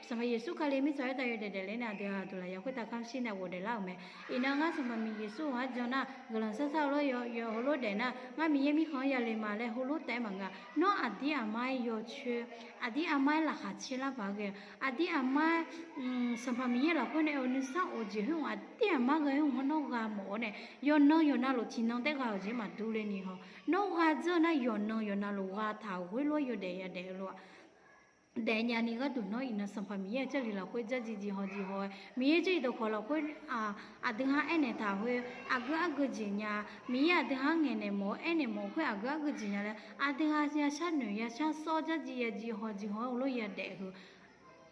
Sanqpaq Yeqsur Kali mirtsaq khoertav yawdaef daefle nae aqdui aqduq lafyaq khoertav kamq shir nae ghofdaef lar-euq mae. Iqnan ngar Sanqpaq Miqyaer Yeqsur-anr jan nar guiqlanq sar sar-eu lor, yawf heulof daef nar ngar Miqyaer mirkhanq-anr yale ma laer heulof taef-aer maqngeur-a. Nawr aqdir aqmar-aer yawcoer, aqdir aqmar-aer laqkhaq caer lar paq ghae-eu, aqdir aqmar-aer Sanqpaq Miqyaer lafkhoer nae-euq nuisar of jeq khoer-aq aqdir aqmar ghae khoer-anr nawr gha mawf-awr nae, yawqnan yawqnavluf tiqnan taef gha-euq jeq maqdur ler ni haw. Nawr gha dzeur nar yawqnan yawqnavluf gha taq-euq khoerlof-aer yawdaef yadaef-eu lof-aq daefnya ni gharduq nawr iqnan Sanqpaq Miqyaer-euq Jarlif lafkhoer dzardziv dziv haw dziv haw-aer, Miqyaer Jarlif dawqkawq lafkhoer aqdui ha aernaeq taq khoer aqgeu argeu jeq nya, Miqyaer aqdui ha-anr ngaeqnaeq mawf-eu aernaeq mawf-eu khoer aqgeu argeu jeq nya laer aqdui ha yashar noeq yashar sawr dzardziv yadziv haw dziv haw-aer heulof yadaef-eu heu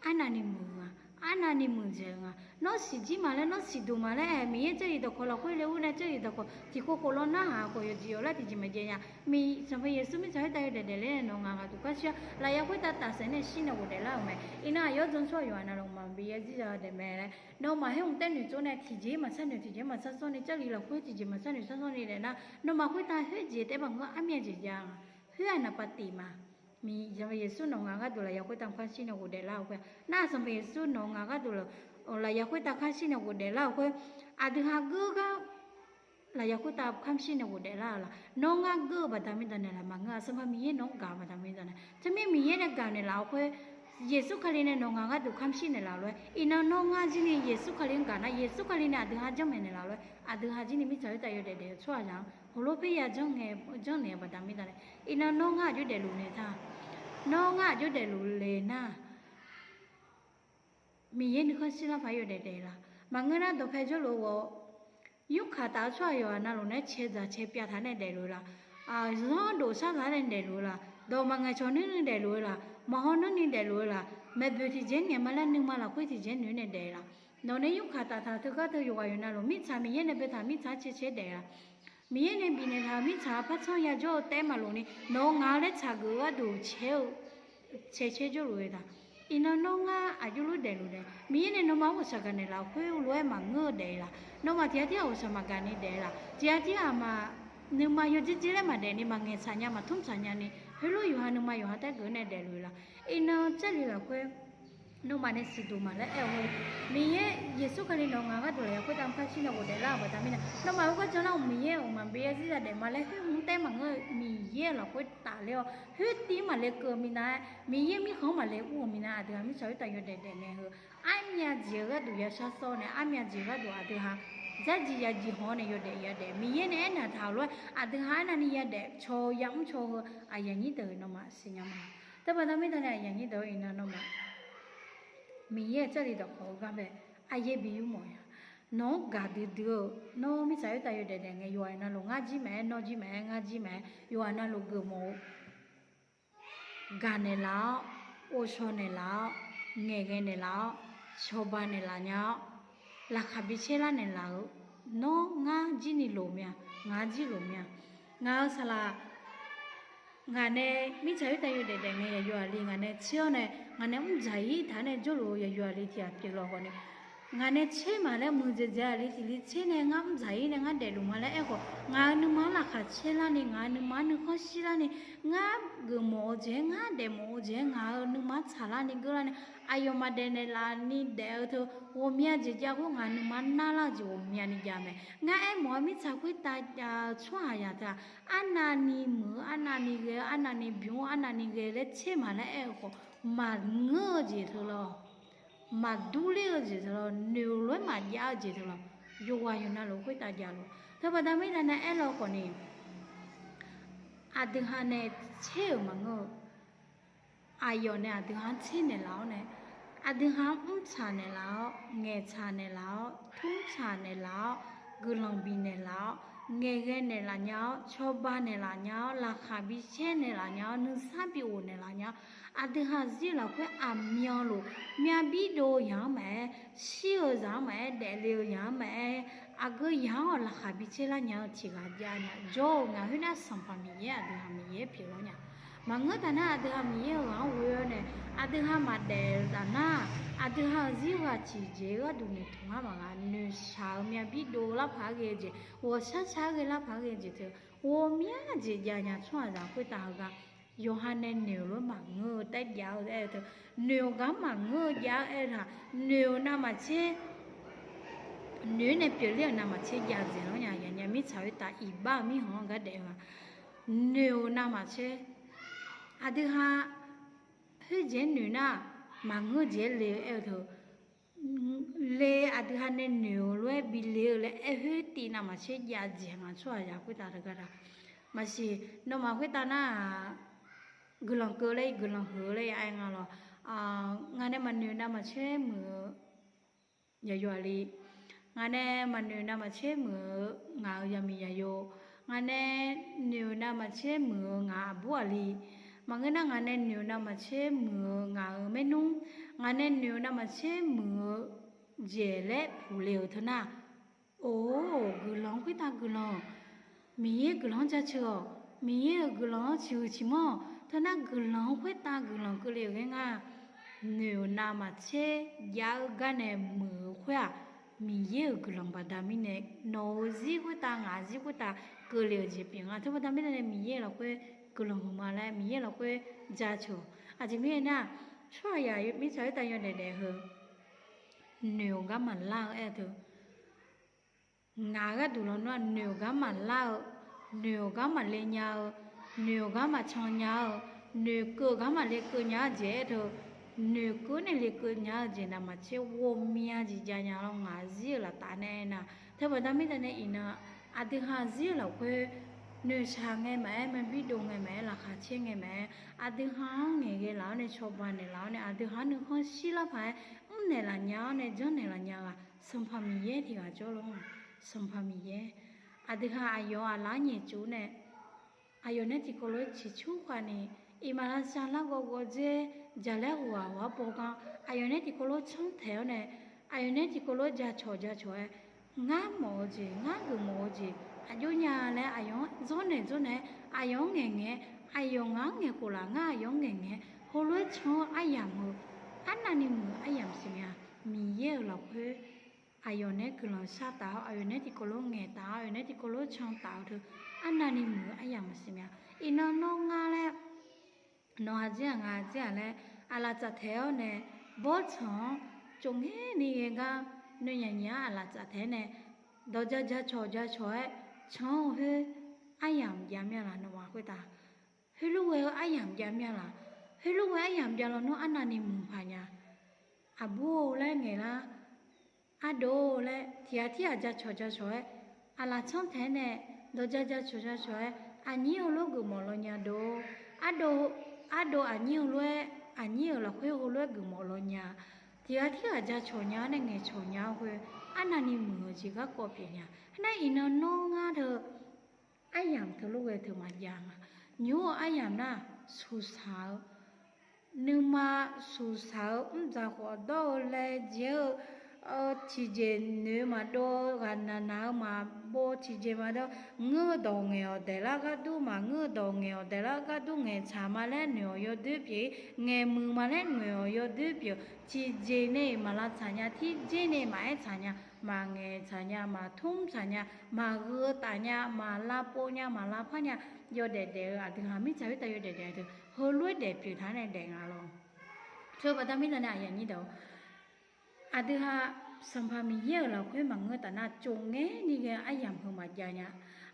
arnavni muiq-eu nga. Arnavni muiqdzaeq-eu nga. Nawr siqjir ma laer, nawr siqduq ma laer-aer, Miqyaer Jarlif dawqkawq lafkhoer le ur nae Jarlif dawqkawq tiqkhof khof lawr narhaq khawf yawqjeq yawqlar tiqjeq maqjaev nya. Miq Sanqpaq Yeqsur mirtsaq khoertav yawdaef daefle nae nawq-eu ngaq ghaqduq kamq shir-awr lafyaq khoertav tafsaef nae shir nae ghofdaef lar-euq mae. Iqnan aqyawf dzan tsawrhaq yawqha navluf maqbi yarzir ya daef mae laer nawmaf khoer hmq taer noeqtsov nae tiqjeq maqsar noeq tiqjeq maqsar sawr ni Jarlif lafkhoer tiqjeq maqsar noeq sar sawr ni daef nar nawmaf khoertav khoerjeq taef-aer maqngeur armyav jeq jav-a. Khoer-aq naqpav tif ma. Miq Sanqpaq Yeqsur nawq-eu ngaq gharduq lafyaq khoertav kamq shir nae ghofdaef lar-eu khoer-aq nar Sanqpaq Yeqsur nawq-eu ngaq gharduq lafyaq khoertav kamq shir nae ghofdaef lar-eu khoer aqdui ha geur gar lafyaq khoertav kamq shir nae ghofdaef lar-eu laq? Nawr ngar geur-eu baqda mirda naeqlaf maqngeur-a. Sanqpaq Miqyaer nawq-anr gaq-eu baqda mirda nae, teumirnae Miqyaer nae gaq naeqlaf-eu khoer Yeqsur Kali nae nawq-eu ngaq gharduq kamq shir naeqlaf lof-aer, iqnan nawr ngar jir ni Yeqsur Kali-anr gaq nar Yeqsur Kali nae aqdui ha janrmaeq naeqlaf lof-aer, aqdui ha jir ni mirtsaq khoertav yawdaef daef-eu tsawrhaqzaq-anr heulof paerya janrnaeq-eu baqda mirda nae, iqnan nawr ngar aqjox daefluf naeq ta, nawr ngar aqjox daefluf le nar Miqyaer nuikhanr shirlar paq-aer yawdaef daef-eu laq? Maqngeur nar dawqpae jawrluf-eu ghawv yurkaq taf-eu tsawrhaq yawqha navluf nae cae dzaq cae pyav taq nae daefluf-eu laq? Zanr dov shar zaq nae daefluf-eu laq? Dawq maqngaeq cawq nuirni daefluf-eu laq? Maqhaw nuirni daefluf-eu laq? Maeqboeq tiqjeq-anr ngaeq ma laer nuima lafkhoer tiqjeq-anr noeq nae daef-eu laq? Nawq nae yurkaq taf taq teugar teu yawqghaq yawqha navluf mirtsaq Miqyaer nae boetaq mirtsaq-anr cae cae daef-eu laq? Miqyaer nae bifnaeq taq-euq mirtsaq-a partsanr yajawr-eu taef-aer maqlof ni nawq-eu ngaq-eu laer tsaqgeuf-eu gharduq cae-eu cae cae jawrluf-eu taq. Iqnan nawr ngar aqjox lof daefluf daef, Miqyaer nae nawmaf-anr ghawqshaq gaqnaeq laf-eu khoer lof-aer maqngeur-eu daef-eu laq? Nawmaf tiqghaq tirghaq ghawqshaq maqgaq ni daef-eu laq? Tiqghaq tirghaq maq nuima yawdzer dzer laer maqdaef ni maqngaeq tsaq nya maqtmr tsaq nya ni heulof yawqha nuima yawqha taef-aer geuf nae daefluf-eu laq? Iqnan Jarlif lafkhoer nawmaf nae siqduq ma laer aer-eu khoer, Miqyaer Yeqsur Kali nawq-eu ngaq gharduq lafyaq khoertav kamq shir nae ghofdaef lar-eu baqda mirnae, nawmaf khoergar jan nar-euq Miqyaer-euq maqbi yarzir ya daef ma laer khoer hmq taef-aer maqngeur-eu Miqyaer-euq lafkhoer tafler-awr khoer tiv-anr maqle keuv-eu minav-aer, Miqyaer mirkhanq-anr maqle ur-eu minav-aer aqdui ha mirtsaq khoertav yawdaef daef nae heu armyav jeq-eu gharduq yashar sawr nae armyav jeq-eu gharduq aqdui ha dzardziv yadziv haw-awr nae yawdaef yadaef Miqyaer nae aernaeq taq-euq lof-aer aqdui ha arnavni yadaef caw-eu yamr caw-eu heu aqyuif aqnyir deuq-euq nawmaf siqnya ma. Teubaqda mirda nae aqyuif aqnyir deuq-eu iqnan nawmaf Miqyaer-euq Jarlif dawqkawq-eu gar bae aqyaer bi yur mawf-a. nawq-anr gaqdui dui-eu, nawr mirtsaq khoertav yawdaef daef ngae, yawqghaq navluf ngar jir maqaer, nawr jir maqaer, ngar jir maqaer, yawqghaq navluf geufmawf-eu gaqnaeq laf-awr, ghovshaw naeqlaf-awr, ngaeqghae naeqlaf-awr, cawba naeqlaf nya-awr, laqkhaq bi caer lar naeqlaf-eu, nawr ngar jir ni loq mir-a, ngaq-anr jir loq mir-a. Ngaq-euq saqlaq, ngaq nae mirtsaq khoertav yawdaef daef ngae yaqyo aqli ngaq nae tser-awr nae, ngaq nae mr dzaq-ir taq-aer nae jawrluf-eu yaqyo aqli tiq ghaq pyeuflar khawf ni, ngaq nae tser maq laer muiqdzaeq dzaeq aqli tiq li tser nae ngar mr dzaq-ir nae ngar daefluf ma laer aerkhawf, ngaq-euq nuima-anr laqkhaq caer larni, ngaq-euq nuima-anr nuikhanr shir larni, ngar geufmawf-eu jeq-aer, ngar daefmawf-eu jeq-aer, ngaq-euq nuima-anr tsaqlarni geurlarni, aqyawf maqdaef naeqlaf ni daef-eu teu ghawqmya jeq jav khoer ngaq nuima-anr narlar-eu jeq ghawqmyani jav mae. Ngar aermawf-eu mirtsaq khoertav tsawrhaqzaq teu-aq, arnavni muiq-eu, arnavni ghae-eu, arnavni bymq-eu, arnavni ghae laer tser maq laer aer-eu khawf, maqngeur-eu jeq teu lawr, maqdur ler-eu jeq teu lawr, noeq lof-aer maqjav-eu jeq teu lawr, yawqghaq yawqnavluf khoertav javluf. Teubaqda mirnae aerlar-eu khawf ni, aqdui ha nae tser-euq maqngeur-eu, aqyawf nae aqdui ha-anr tser naeqlaf-awr nae, aqdui ha-anr mrtsaq naeqlaf-awr, ngaeqtsaq naeqlaf-awr, tmrtsaq naeqlaf-awr, guiqlanq bifnaeq laf-awr, ngaeqghae naeqlaf nya-awr, cawba naeqlaf nya-awr, laqkhaq bi caer naeqlaf nya-awr, nuisar bi of naeqlaf nya-awr, aqdui ha zir-eu lafkhoer aqmyanluf myavbir dov-eu yaq-anr maqaer, shir-eu zaq-anr maqaer, daefle-eu yaq-anr maqaer, aqgeu yaq-anr-awq laqkhaq bi caer lar nya-eu tiq ghaq jav nya jawr-eu ngaq khoernar Sanqpaq Miqyaer aqdui ha Miqyaer pyeuflar nya. Maqngeur taf nar aqdui ha Miqyaer-euq ghaq-anr ghoe-awr nae, aqdui ha maqdaef-eu taf nar, aqdui ha-euq zir-eu ghaq tiqjeq-eu gharduq noeqtmq-anr maqgha, noeqshaq-eu myavbir dov-eu larpaq-aer ghae-eu jeq, ghawqshar shar-aer ghae larpaq-aer ghae-eu jeq teu, ghawqmya jeq jav nya tsawrhaqzaq khoertav heugar, yawqha nae noeq-euq lof-aer maqngeur-eu taef jav-eu aer-eu teu, noeq-euq gar maqngeur-eu jav-aer aer-eu taq, noeq-euq navmaqtser noeq-aer nae pyeufler-euq navmaqtser jav dzaeq lawr nya. Yaqnya mirtsaq khoertav iqbax-eu mirkhanq-anr gar daef-eu ma. Noeq-euq navmaqtser, aqdui ha khoerjeq-aer noeq nar, maqngeur jeq-aer le-eu aer-eu teu, le aqdui ha nae noeq-eu lof-aer bile-eu laer aer khoer tiv navmaqtser jav dzaeq nga tsawrhaqzaq khoertav teugar da. Maqsiq, nawmaf khoertav nar-aq, guiqlanq keuv laer guiqlanq huiq-eu laer ya aer nga lawr. Ngaq nae maqnoeq navmaqtser muiq-eu yaqyo aqli, ngaq nae maqnoeq navmaqtser muiq-eu ngaq-euq yaqmiq yaqyo, ngaq nae noeq-euq navmaqtser muiq-eu ngaq aqbur aqli, maqngeur nar ngaq nae noeq-eu navmaqtser muiq-eu ngaq-euq maernmr, ngaq nae noeq-eu navmaqtser muiq-eu jeq laer puqle-euq teu nar, or, guiqlanq khoertav guiqlanq, Miqyaer guiqlanq-anr jaceuq-awq, Miqyaer-euq guiqlanq-anr ciqhuiq ciqmanr-awq teu nar, guiqlanq-anr khoertav guiqlanq keuvle-euq ghae nga. Noeq-euq navmaqtser jav-eu gar nae muiq-eu khoer-aq, Miqyaer-euq guiqlanq baqda mirnae nawq-euq zir khoertav ngaq zir khoertav keuvle-euq jeq pyeuf nga. Teubaqda mirnae Miqyaer-euq lafkhoer guiqlanq huiqma laer Miqyaer-euq lafkhoer jaceuq-awq. Aqjeq mirnae nar, tsawrhaqzaq mirtsaq khoertav yawdaef daef heu, noeq-euq gar maqlar-eu aer-eu teu, ngaq gharduq lawnmr-aq noeq-euq gar maqlar-eu, noeq-euq gar maqle nya-eu, noeq-euq gar maqcan nya-eu, noeqkeuv-euq gar maqle keuv nya-eu jeq aer-eu teu, noeqkeuv nae lekeuv nya-eu jeq navmaqtser ghawqmya jeq jav nya lawr ngaq zir-euq laftaf nae aernar. Teubaqda mirnae iqnan, aqdui ha zir-eu lafkhoer noeqshaq ngae maqaer, maqbir dov ngae maqaer, laqkhaq caer ngae maqaer, aqdui ha-anr ngaeqghae laf-awr nae cawba naeqlaf-awr nae aqdui ha-anr nuikhanr shir lar paq-aer mrnaeq laf nya-awr nae janrnaeq laf nya ghaq Sanqpaq Miqyaer tiq ghaq jawr lawr-aq. Sanqpaq Miqyaer, aqdui ha aqyawf-anr aqlaf nyaef tsuf-awr nae, aqyawf nae tiqkawv lof-aer ciqcur khavni, iqmalavshav largawv gawv dzer, jaqlaer huq ghaq huq-ar baw gar, aqyawf nae tiqkawv lof-aer canr taeq-awr nae, aqyawf nae tiqkawv lof-aer jacawq jacawq-aer, ngar mawf-eu jeq, ngar geufmawf-eu jeq aqjox nya laer aqyawf-anr dzawrnaeq dzawrnaeq-aer, aqyawf-anr ngaeqngaeq-aer, aqyawf ngaq-anr ngaeq khof laf ngar aqyawf-anr ngaeqngaeq-aer, heulof-aer can-anr aryamq-eu, arnavni muiq-eu aryamq siqnya. Miqyaer-euq lafkhoer aqyawf nae guiqlanq shar taf-awr, aqyawf nae tiqkawv lof ngaeq taf-awr, aqyawf nae tiqkawv lof can taf-eu teu, arnavni muiq-eu aryamq maqsiq mya. Iqnan nawr ngar laer, nawq-aq jir-aq ngaq jir-aq laer aqlaf tsaf taeq-awr nae, bawrtsanq-anr tsofngaer ni ghae gar, noeqnyaf nyaf-anr aqlaf tsaf taeq-aer nae, dawqja jacawq jacawq-aer can-eu khoer, aryamq jav mya laq nawmaf khoertav? Heulof ghae-eu aryamq jav mya laq? Heulof ghae aryamq jav lawnmr arnavni muiq paq nya. Aqbur-or laer ngaeqlar, ardov-or laer tiqghaq tirghaq jacawq jacawq-aer, aqlaf tsanr taeq-aer nae, dawqja jacawq jacawq-aer, aqnyir heulof geufmawf law nya dov. Ardov, ardov aqnyir heulof-aer, aqnyir-euq lafkhoer heulof-aer geufmawf law nya. Tiqghaq tirghaq jacawq nya-awr nae ngaeqcawq nya-awr khoer, arnavni muiq-eu jeq garkawv pyeuf nya. Aernar iqnan nawr ngar teu aryamq teulof ghae teu maqjav nga. Nymr-eu aryamq nar, suqsaq-eu nuima, suqsaq-eu mrdzaq khawf dawr-eu laejae-eu, tiqjeq noeq maqdov-eu, ghaqnaq naq-eu maqbov, tiqjeq maqdov, ngeur-eu dawq ngaeq-awq daeqlar ghardur, maqngeur-eu dawq ngaeq-awq daeqlar ghardur, ngaeqtsaq ma laer noeq-awq yawdoer pyeuf-ir, ngaeqmuiq ma laer noeq-awq yawdoer pyeuf, tiqjeq nae-iq maq lavtsaq nya, tirjer nae-iq maqaer tsaq nya, maqngaeq tsaq nya, maqtmr tsaq nya, maqgheu taf nya, maq lavpov nya, maq lavpar nya, yawdaef daef-eu aqdui ha mirtsaq khoertav yawdaef daef-eu deuq heulof-aer daef pyeuf taq nae daef nga lawr. Teu baqda mirnae nae aqyuif aqnyir deuq-or, aqdui ha Sanqpaq Miqyaer-euq lafkhoer maqngeur taf nar, tsov ngaer ni ghae-eu aryamq heu maqjav nya.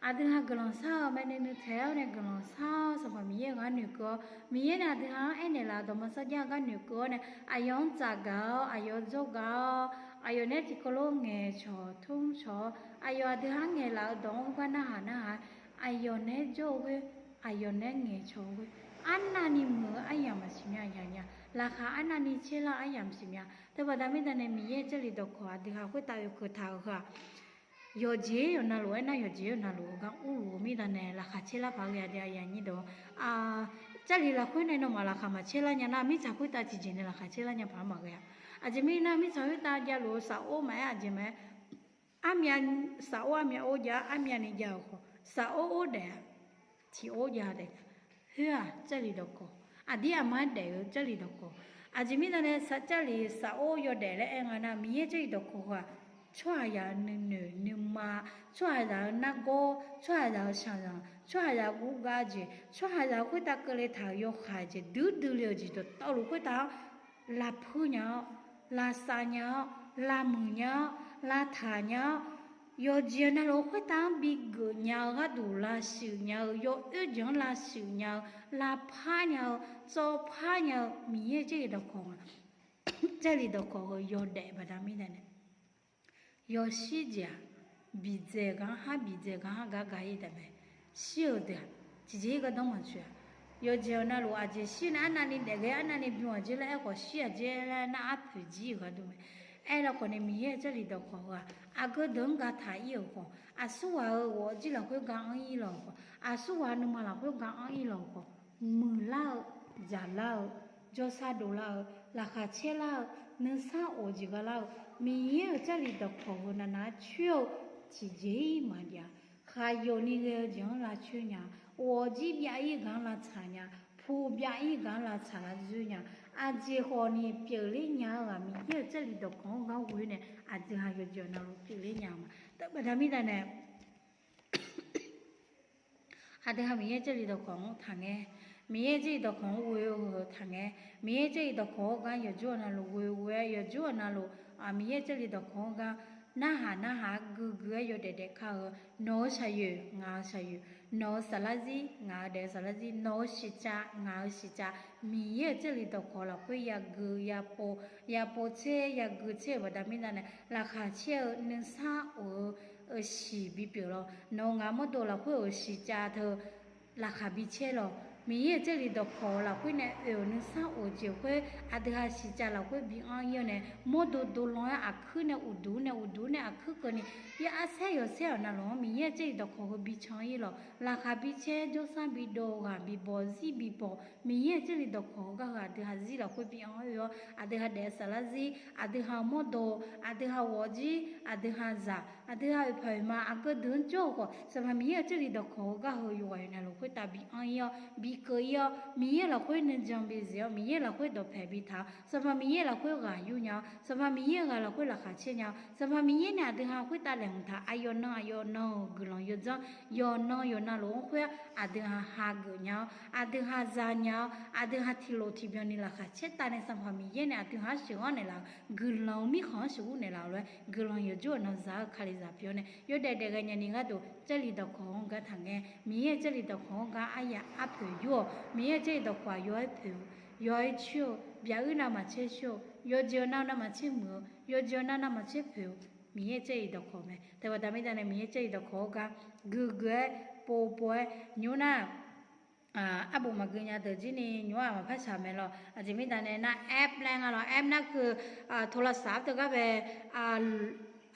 Aqdui ha guiqlanq shar-eu mae nae nuitaeq-awr nae guiqlanq shar-awr Sanqpaq Miqyaer-euq gar noeqkeuv-awr, Miqyaer nae aqdui ha-anr aernaeq laf-eu dawqma sarjax-eu gar noeqkeuv-awr nae, aqyawf-anr tsafgaq-awr, aqyawf-anr dzawrgaq-awr, aqyawf naeq-aer tiqkawv lof ngaeqcawq tmr cawq-awr, aqyawf aqdui ha-anr ngaeqlaf-eu dawq-anr gar narhaq narhaq-aer, aqyawf naeq-aer jawr-eu khoer, aqyawf naeq-aer ngaeqcawq-eu khoer, arnavni muiq-eu aryamq maqsiq mya aqyawf nya. Laqkhaq arnavni caerlar-eu aryamq maqsiq mya. Teubaqda mirnae nae Miqyaer-euq Jarlif dawqkawq aqdui ha khoertav oekeuv taq-eu heu-aq, yawqjeq yawqnavluf aernar, yawqjeq yawqnavluf-eu gar urluf-eu mirnae nae laqkhaq caerlar paq-aer ghae-a de aqyuif aqnyir deuq-or. Jarlif lafkhoer nae nawmaf laqkhaq maqcaerlar nya nar, mirtsaq khoertav tiqjeq nae laqkhaq caerlar nya paq-aer maqghae-a. Aqjeq mirnae nar, mirtsaq khoertav javluf-eu safor maqaer, aqjeq maqaer, armyav, safor armyav or jav-awr armyavni jav-euq khawf, safor or daef-a, tiq or jav daef-a. Khoer-aq Jarlif dawqkawq, aqdir aqma-aer daef-eu Jarlif dawqkawq. Aqjeq mirnae nae Jarlif safor yawdaef laer aer nga nar, Miqyaer-euq Jarlif dawqkawq heu-aq, tsawrhaqzaq-euq nuinoeq nuima, tsawrhaqzaq-euq nargawr, tsawrhaqzaq-euq shaqzanq, tsawrhaqzaq guvgav jeq, tsawrhaqzaq khoertav keuvle taq-euq yawhaiq jeq, duidui le-euq jeq dawqtawvluf khoertav-anr lavpuir nya-awr, lavsav nya-awr, lavmuiq nya-awr, lavtaq nya-awr, yawqjeq navluf khoertav-anr bigeuf nya-eu gharduq lavshuif nya-eu, yawoer jeq-anr lavshuif nya-eu, lavpar nya-eu, tsawrpar nya-eu Miqyaer-euq Jarlif dawqkawq nga. Jarlif dawqkawq heu yawdaef baqda mirnae nae yawshir jeq-aq, bidzaeq gar-anr har bidzaeq gar-anr gar gaq-ir taef mae. Shir-euq deuq-aq, tiqjeq-ir gardanr maqtsoeq-a. Yawqjeq-euq navluf aqjeq shir nae arnavni daef ghae arnavni bym-aq jer laer aerkhawf shir-aq jer laer nar arpoeq jir-euq gharduq mae. Aerlar khawf nae Miqyaer-euq Jarlif dawqkawq heu-aq, aqgeu deuq-anr gataq-ir-euq khawf, aqsurghaq-euq ghawq jir lafkhoer ga anr-ir lawq-euq khawf, aqsurghaq nuima lafkhoer ga anr-ir lawq-euq khawf, muiqlar-eu, dzaqlar-eu, jawrsar dovlar-eu, laqkhaq caerlar-eu, nuisar of-eu jeq ghalar-eu, Miqyaer-euq Jarlif dawqkawq heu navnav-aer coer-eu tiqjeq-ir maqjav. Khaqyawf ni ghae-eu jeq-anr lavcoer nya, ghawq jir byav-ir gaq-anr lavtsaq nya, pu byav-ir gaq-anr lavtsaq lavdzoer nya, aqjeq khawf ni pyeufler nya-eu ghaq Miqyaer-euq Jarlif dawqkawq-anr gar ghoe nae aqdui ha yawqjeq navluf pyeufler nya-eu ma. Teubaqda mirnae nae aqdui ha Miqyaer-euq Jarlif dawqkawq-anr taqngae, Miqyaer-euq Jarlif dawqkawq-anr ghoe-eu heu taqngae, Miqyaer-euq Jarlif dawqkawq-anr gar yawqjawr-eu navluf ghoe ghoe-aer, yawqjawr-eu navluf Miqyaer-euq Jarlif dawqkawq-anr gar narhaq narhaq-aer guiguiq-aer yawdaef daef kar-eu, nawq-eu shaqyoeq ngaq-eu shaqyoeq, nawq-eu saflar zir ngaq-eu daef-eu saflar zir, nawq-eu siqcav ngaq-eu siqcav, Miqyaer-euq Jarlif dawqkawq lafkhoer yagui yapov, yapov tser yagui tser-euq baqda mirnae nae laqkhaq caer-eu nuisar of-eu siq bipyeuf lawq. Nawq-eu ngaq mawrdo lafkhoer-euq siqcav teu laqkhaq bicaer lawq. Miqyaer-euq Jarlif dawqkawq lafkhoer nae oe-euq nuisar of-eu jeq khoer aqdui ha siqcav lafkhoer bi anr-ir-awr nae mawrdo dovlan-aer aqkuir nae uqduq nae uqduq nae aqkuir keuvni, ya arsaer yawqsaer-euq navluf-anr Miqyaer-euq Jarlif dawqkawq heu bican-ir lawq. Laqkhaq bicaer, jawrsar bidov, ghaq bibaw, zir bibaw, Miqyaer-euq Jarlif dawqkawq heugar heu aqdui ha zir lafkhoer bi anr-ir-awr, aqdui ha daef-eu saflar zir, aqdui ha mawrdo, aqdui ha ghawqjir, aqdui ha zaq, aqdui ha oeqpaq oeqma aqgeu deuq-anr jawr-eu khawf, Sanqpaq Miqyaer-euq Jarlif dawqkawq heugar heu yawqghaq yawqnavluf khoertav bi anr-ir-awr, bi keuv-ir-awr, Miqyaer lafkhoer nuijan bi zif-awr, Miqyaer lafkhoer dawqpaeq bi taq-awr, Sanqpaq Miqyaer lafkhoer ghaq yur nya-awr, Sanqpaq Miqyaer-euq ghaq lafkhoer laqkhaq caer nya-awr, Sanqpaq Miqyaer nae aqdui ha khoertav laeqhmq taq aqyawf nan aqyawf nan-euq guiqlanq yawdzanr, yawqnan yawqnavluf-anr khoer aqdui ha hageuf nya-awr, aqdui ha za nya-awr, aqdui ha tiqlof tiqbyan ni laqkhaq caertaq nae Sanqpaq Miqyaer nae aqdui ha-anr sheuqghanr naeqlaf-eu guiqlanq-eu mirkhanq-anr sheuqghur naeqlaf-eu lof-aer guiqlanq yawqjawr-eu nan za-eu Kalizaq pyeuf-awr nae yawdaef daef ghae nyani gharduq Jarlif dawqkawq-anr gar taqngae, Miqyaer-euq Jarlif dawqkawq-anr gar aryaq arpoeq yur-awq. Miqyaer-euq Jarlif dawqkawq-aq yawr-aer poeq-eu, yawr-aer coer-eu, byaq-uir navmaqtser coer-eu, yawqjeq-eu nav navmaqtser muiq-eu, yawqjeq-eu nav navmaqtser poeq-eu, Miqyaer-euq Jarlif dawqkawq mae. Teubaqda mirnae nae Miqyaer-euq Jarlif dawqkawq-anr gar guiqguiq-aer povpov-aer nymr nar, arbof maqgui nya deuq jir ni nymr-aq maqpar shaq mae lawq. Aqjeq mirnae nae nar app laer nga lawq, app nar-eu โทรศัพท์ teugar bae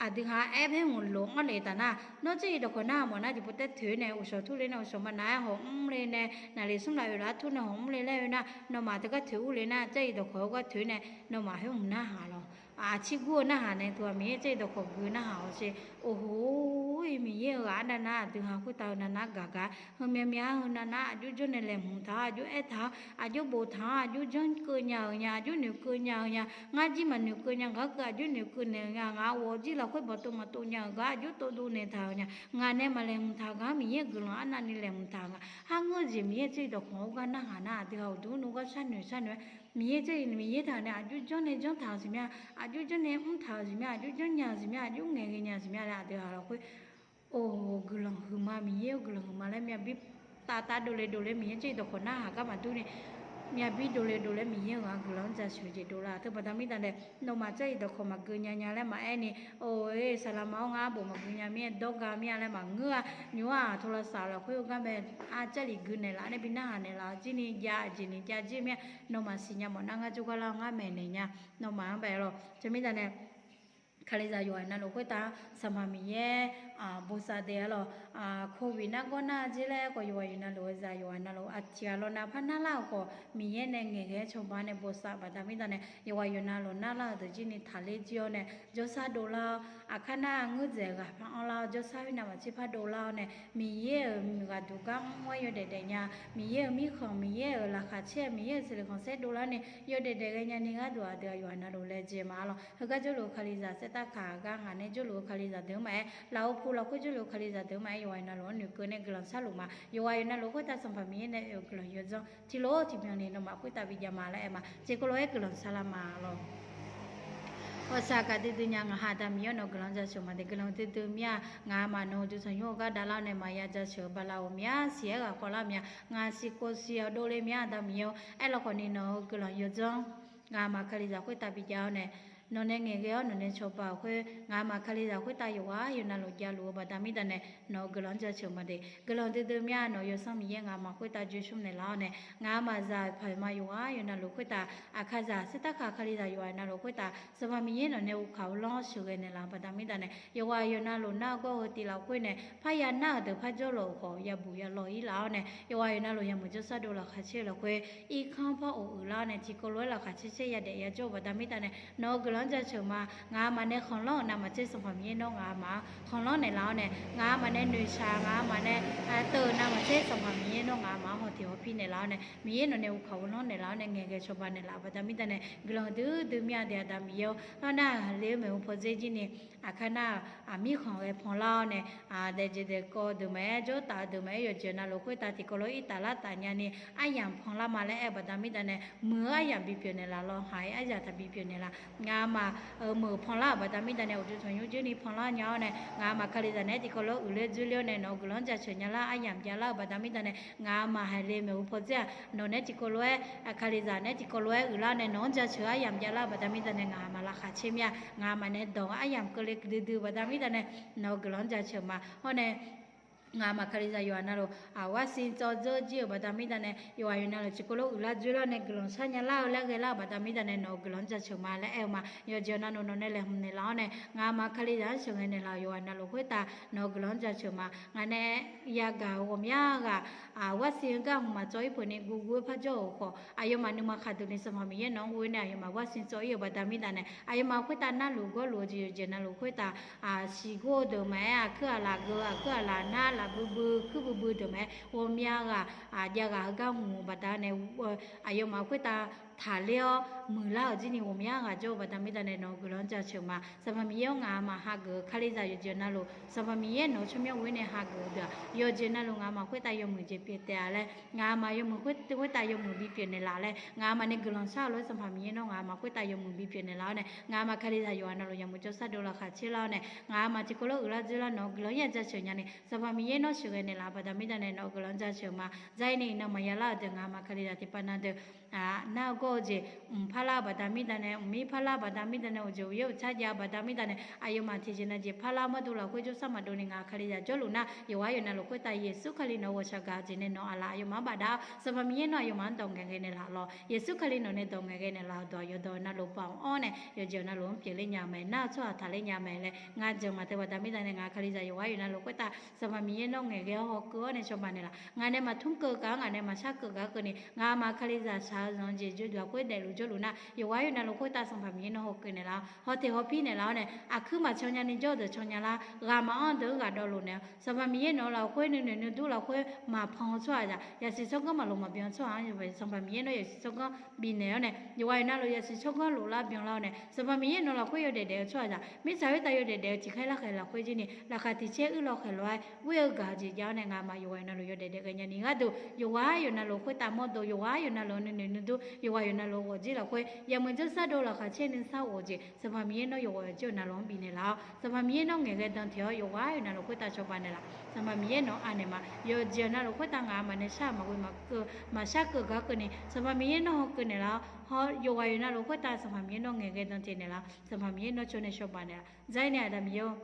Aqdui ha-aer paer hmq lof-anr le taf nar, nawr Jarlif dawqkawq narhaq mawf nar, tiqpov taer toeq nae uqshawq tur le nae uqshawq maqnav-aer hawq mr le nae, naqli smr laf oeq laf-aer tur nae hawq mr le laer oe nar, nawmaf teugar toeq ur le nar, Jarlif dawqkawq-eu gar toeq nae nawmaf khoer hmq narhaq lawq. Aqcir gur-eu narhaq nae teughaq Miqyaer Jarlif dawqkawq gui narhaq-awq sher. Oqhoe, Miqyaer-euq ghaq arnavnav aqdui ha khoertav-eu navnav gaq gar, heumya mya-a heu navnav aqjox janr nae laeqhmq taq-awr, aqjox aertaq-awr, aqjox boftaq-awr, aqjox janr keuv nya-euq nya, aqjox noeqkeuv nya-euq nya, ngar jir maqnoeqkeuv nya, ngar keuv aqjox noeqkeuv naeq-eu nya, ngaq ghawq jir lafkhoer bawqtov maqtov nya-euq gar aqjox tovdov naeqtaq-euq nya, ngaq nae maqlaeqhmq taq-eu gar Miqyaer-euq guiqlanq arnavni laeqhmq taq-eu nga. Har ngeur-eu jeq Miqyaer Jarlif dawqkawq-anr gar narhaq nar, aqdui ha uqduq nmr gar sharnoeq sharnoeq-aer, Miqyaer Jarlif Miqyaer taq nae aqjox janr nae janr taq-euq siq mya, aqjox janr nae mr taq-euq siq mya, aqjox janr nya-euq siq mya, aqjox ngaeqghae nya-euq siq mya laer aqdui ha lafkhoer Or, guiqlanq huiqma, Miqyaer-eu guiqlanq huiqma laer myav bir tavtav dovle dovle Miqyaer Jarlif dawqkawq narhaq gar maqdur ni, myav bir dovle dovle Miqyaer-euq ghaq guiqlanq-anr jaceuq-eu jeq dovlar teu baqda mirda nae, nawmaf Jarlif dawqkawq maqgeu nya nya laer maqaer ni, or-e, saqlaqma-awr ngar arbof maqgeu nya mir-aer dawrga mir-a laer maqngeur-a. Nymr-aq, tawlavsaq lafkhoer-eu gar mae, ar Jarlif gui naeqlaf nae bi narhaq naeqlaf-eu jir ni jav-eu jeq ni jav jir mir-a. Nawmaf siqnya mawf nar ngar jawrgar lar-awr ngar maeqnaeq nya. Nawmaf-anr bae-aer lawq. Teumirda nae Kalizaq yawqghaq navluf khoertav-anr Sanqpaq Miqyaer bosav daef-a lawq. Covid nargawr nar jir laer khawf yawqghaq yawqnavluf-eu zaq yawqghaq navluf aqtiq ghaq lawnav par narlar-euq khawf Miqyaer nae ngaeqghae-aer cawba nae bosav baqda mirda nae yawqghaq yawqnavluf narlar-euq deuq jir ni taqler jir-awr nae jawrshar dovlar-awr aqkar nar ngeur dzaeq ghaq par anrlar-awr jawrshar khoernav maqtser par dovlar-awr nae Miqyaer-euq ghaqduq gar mr-aer yawdaef daef nya. Miqyaer-euq mirkhanq, Miqyaer-euq laqkhaq caer, Miqyaer-euq siqleqkhanq saer dovlar nae yawdaef daef ghae nyani gharduq aqdui-aq yawqghaq navluf laejae ma-a lawq. Heugar jawrluf-eu Kalizaq saertavkaq gar ngaq nae jawrluf-eu Kalizaq deuq-anr maqaer, lafov pu lafkhoer jawrluf-eu Kalizaq deuq-anr maqaer, yawqghaq navluf-anr noeqkeuv nae guiqlanq sharluf ma. Yawqghaq yawqnavluf khoertav Sanqpaq Miqyaer nae oe-euq guiqlanq yawdzanr tiqlof-aer tiqbyan ni nawmaf khoertav bijav ma laer aer ma. Jeq keulof-aer guiqlanq sharlar ma lawq. Hawsaq gaq duidui nya ngaq ha Aqda Miqyaer-awr nawq-eu guiqlanq jaceuq ma de. Guiqlanq duidui mir-a, ngaq-a maf nawq-eu duqsanq nymr-eu gar davlar-awr nae maqya jaceuq-eu bala ghawqmya siq-aer ghaq khawvlar mya. Ngaq siqkov siq-awr dovle mya Aqda Miqyaer-awr. Aerlawkhawf ni nawq-eu guiqlanq yawdzanr ngaq-a maf Kalizaq khoertav bijav-awr nae nawq nae ngaeqghae-awr nawq nae cawba-euq khoer ngaq-a maf Kalizaq khoertav yawqghaq yawqnavluf javluf-eu baqda mirda nae nawq-eu guiqlanq-anr jaceuq ma de. Guiqlanq duidui mir-a, nawq-eu Yawsanr Miqyaer ngaq-a maf khoertav joe shmr naeqlaf-awr nae ngaq-a maf zaq-euq paq-euq ma yawqghaq yawqnavluf khoertav aqkazaq saertavkaq Kalizaq yawqghaq navluf khoertav Sanqpaq Miqyaer nawq nae uvkaq uvlanr-awr sheuqghae naeqlaf baqda mirda nae yawqghaq yawqnavluf nar-eu gawr-eu tiv lafkhoer nae parya nar-euq deuq parjawr lawq-euq khawf yabuq yalawq-ir laf-awr nae yawqghaq yawqnavluf yamq jawrshar dov laqkhaq caer-eu lafkhoer irkanr par of uiqlar-awr nae tiqkawv lof-aer laqkhaq caer caer yadaef yajawr-eu baqda mirda nae nawq-eu guiqlanq-anr jaceuq ma. Ngaq-a maf nae khanqlanr-euq navmaqtser Sanqpaq Miqyaer nawr ngaq-a maf-anr khanqlanr naeqlaf-awr nae ngaq-a maf nae noeqshaq ngaq-a maf nae teu-eu navmaqtser Sanqpaq Miqyaer nawr ngaq-a maf-anr hawteq hawpir naeqlaf-awr nae Miqyaer nawq nae uvkaq uvlanr naeqlaf-awr nae ngaeqghae cawba naeqlaf baqda mirda nae guiqlanq duidui mir-a de Aqda Miqyaer-awr. Lar nar aqler-eu maeqhu pawdzer jir ni aqkar nar-aq mirkhanq ghae panlar-awr nae daefjeq daefkawv deuq maqaer jawrtaf-eu deuq maqaer yawqjeq navluf khoertav tiqkawv lof-aer irtaf lartaf nyani aryamq panlar ma laer aer-eu baqda mirda nae muiq-eu aryamq bipyeuf naeqlaf lawr haq-aer aryamq taqbi pyeuf naeqlaf. Ngaq-a maf-euq meuq panlar-euq baqda mirda nae uqduq tanqnymr jir ni panlar nya-awr nae ngaq-a maf Kalizaq naeq-aer tiqkawv lof-aer uiqler dzoerler-awr nae nawq-eu guiqlanq-anr jaceuq nya lar aryamq javlar-eu baqda mirda nae ngaq-a maf haiq le maeqhu pawdzer-aq nawq naeq-aer tiqkawv lof-aer Kalizaq naeq-aer tiqkawv lof-aer uiqlar nae nawq-anr jaceuq aryamq javlar-eu baqda mirda nae ngaq-a maf laqkhaq caer mir-a. Ngaq-a maf nae dawq aryamq keuvle duidui-eu baqda mirda nae nawq-eu guiqlanq-anr jaceuq ma. Hawr nae ngaq-a maf Kalizaq yawqghaq navluf aqwar sin tsawv dzeur jir-euq baqda mirda nae yawqghaq yawqnavluf tiqkawv lof-aer uiqlar dzoerlar-awr nae guiqlanq shar nya lar-eu laer ghae lar-eu baqda mirda nae nawq-eu guiqlanq-anr jaceuq ma laer aer-eu ma. Yawqjeq navluf nawq nae laeqhmq naeqlaf-awr nae ngaq-a maf Kalizaq-anr sheuqghae naeqlaf-euq yawqghaq navluf khoertav nawq-eu guiqlanq-anr jaceuq ma. Ngaq nae yagaq-euq ghawqmya ghaq aqwar sin-eu gar hmq maqtsawv-ir peuq ni guvguv-aer parjawr-euq khawf aqyawfmaf nuima khaqduq ni Sanqpaq Miqyaer nawq-anr ghoe nae aqyawfmaf ghar sin tsawv-ir-euq baqda mirda nae aqyawfmaf khoertav narluf gawrluf-eu jeq yawqjeq navluf khoertav siqgor-eu deuq maqaer aqkuir aqlaf geu aqkuir aqlaf nar laf buibui kuir buibui deuq maqaer ghawqmya ghaq jav ghaq heugar hmq-euq baqda nae aqyawfmaf khoertav taqler-awr muiqlar-euq jir ni ghawqmya ghaq jawr-eu baqda mirda nae nawq-eu guiqlanq-anr jaceuq ma. Sanqpaq Miqyaer-awr ngaq-a maf hageuf-eu Kalizaq yawqjeq navluf Sanqpaq Miqyaer nawq-eu tsawrmyanr ghoe nae hageuf-eu deuq-aq yawqjeq navluf ngaq-a maf khoertav yawmuiq jeq pyeuf taef-a laer ngaq-a maf yawmuiq khoertav yawmuiq bipyeuf naeqlaf laer ngaq-a maf nae guiqlanq shar-euq lof-aer Sanqpaq Miqyaer nawr ngaq-a maf khoertav yawmuiq bipyeuf naeqlaf-awr nae ngaq-a maf Kalizaq yawqghaq navluf yawmuiq jawrshar dov laqkhaq caerlar-awr nae ngaq-a maf tiqkawv lof-aer uiqlar dzoerlar nawq-eu guiqlanq-anr ya jaceuq nyani Sanqpaq Miqyaer nawr sheuqghae naeqlaf baqda mirda nae nawq-eu guiqlanq-anr jaceuq ma. Zar-ir ni iqnan maqya lar-euq deuq ngaq-a maf Kalizaq tiqpav na deuq nar-eu gawr-eu jeq mq parlar-eu baqda mirda nae, mq mir parlar-eu baqda mirda nae, uqjeq uqyaer uqtsar jav-eu baqda mirda nae, aqyawfmaf tiqjeq nav jeq parlar mawrdo lafkhoer jawrsar maqdov ni ngaq Kalizaq jawrluf nar, yawqghaq yawqnav luf khoertav Yeqsur Kali nawq-eu ghawqshaq gaq-eu jeq nae nawq aqlaf aqyawfmaf-anr bafdav-awr, Sanqpaq Miqyaer nawr aqyawfmaf-anr dawq ngaeqghae naeqlaf lawq. Yeqsur Kali nawq nae dawq ngaeqghae naeqlaf-euq dawq yawqdawq navluf baoq-anr nae yawqjeq navluf-anr pyeufler nya-eu mae, nar-eu tsawrhaq taqler nya mae laer ngar jan ma teu baqda mirda nae ngaq Kalizaq yawqghaq yawqnav luf khoertav Sanqpaq Miqyaer nawr ngaeqghae-awr hawkeuv-awr nae cawba naeqlaf. Ngaq nae maqtmr keuv gaq-anr, ngaq nae maqshar keuv gaq-anr keuvni, ngaqma Kalizaq shaq-eu zanq-eu jeq lafkhoer daefluf jawrluf nar, yawqghaq yawqnav luf khoertav Sanqpaq Miqyaer nawr hawkeuv naeqlaf-awr, hawteq hawpir naeqlaf-awr nae, aqkuir maqcan nyani jawr-eu deuq can nya lar, ghaq maqanr-eu deuq-anr ghaq dawvluf naeq-awr, Sanqpaq Miqyaer nawq-eu lafkhoer nuinoeq nuidur lafkhoer maqpan-eu tsawrhaqzaq, yasiq tsawrganr maqloq maqbyan-eu tsawrhaq-anr, Sanqpaq Miqyaer nawr yasiq tsawrganr bifnaeq-awr nae, yawqghaq yawqnav luf yasiq tsawrganr loflar byanlar-awr nae, Sanqpaq Miqyaer nawq lafkhoer yawdaef daef-eu tsawrhaqzaq, mirtsaq khoertav yawdaef daef-eu tiqkhaer larkhaeq lafkhoer jir ni laqkhaq tiq caer uir law khaeq lof-aer ghoer-eu gaq-eu jeq jav-awr nae, ngaqma yawqghaq yawqnav luf yawdaef daef ghae nyani gharduq, yawqghaq yawqnav luf khoertav mawrdo, yawqghaq yawqnav luf nuinoeq nuidur, yawqghaq yawqnav luf ghawqjir lafkhoer yamq jawrsar dov laqkhaq caer nuisar of-eu jeq, Sanqpaq Miqyaer nawr yawqghaq yawqjir yawqnav luf-anr bifnaeq laf-awr, Sanqpaq Miqyaer nawr ngaeqghae dan teq-awr yawqghaq yawqnav luf khoertav cawba naeqlaf. Sanqpaq Miqyaer nawq-anr anaeq ma, yawqjeq yawqnav luf khoertav ngaqma nae shar-euq maqghoe maqkeuv maqshar keuv gaq keuvni, Sanqpaq Miqyaer nawr hawkeuv naeqlaf-awr, yawqghaq yawqnav luf khoertav Sanqpaq Miqyaer nawr ngaeqghae dan teq naeqlaf. Sanqpaq Miqyaer nawr cawnae cawba naeqlaf. Dzair nae Aqda Miqyaer-or,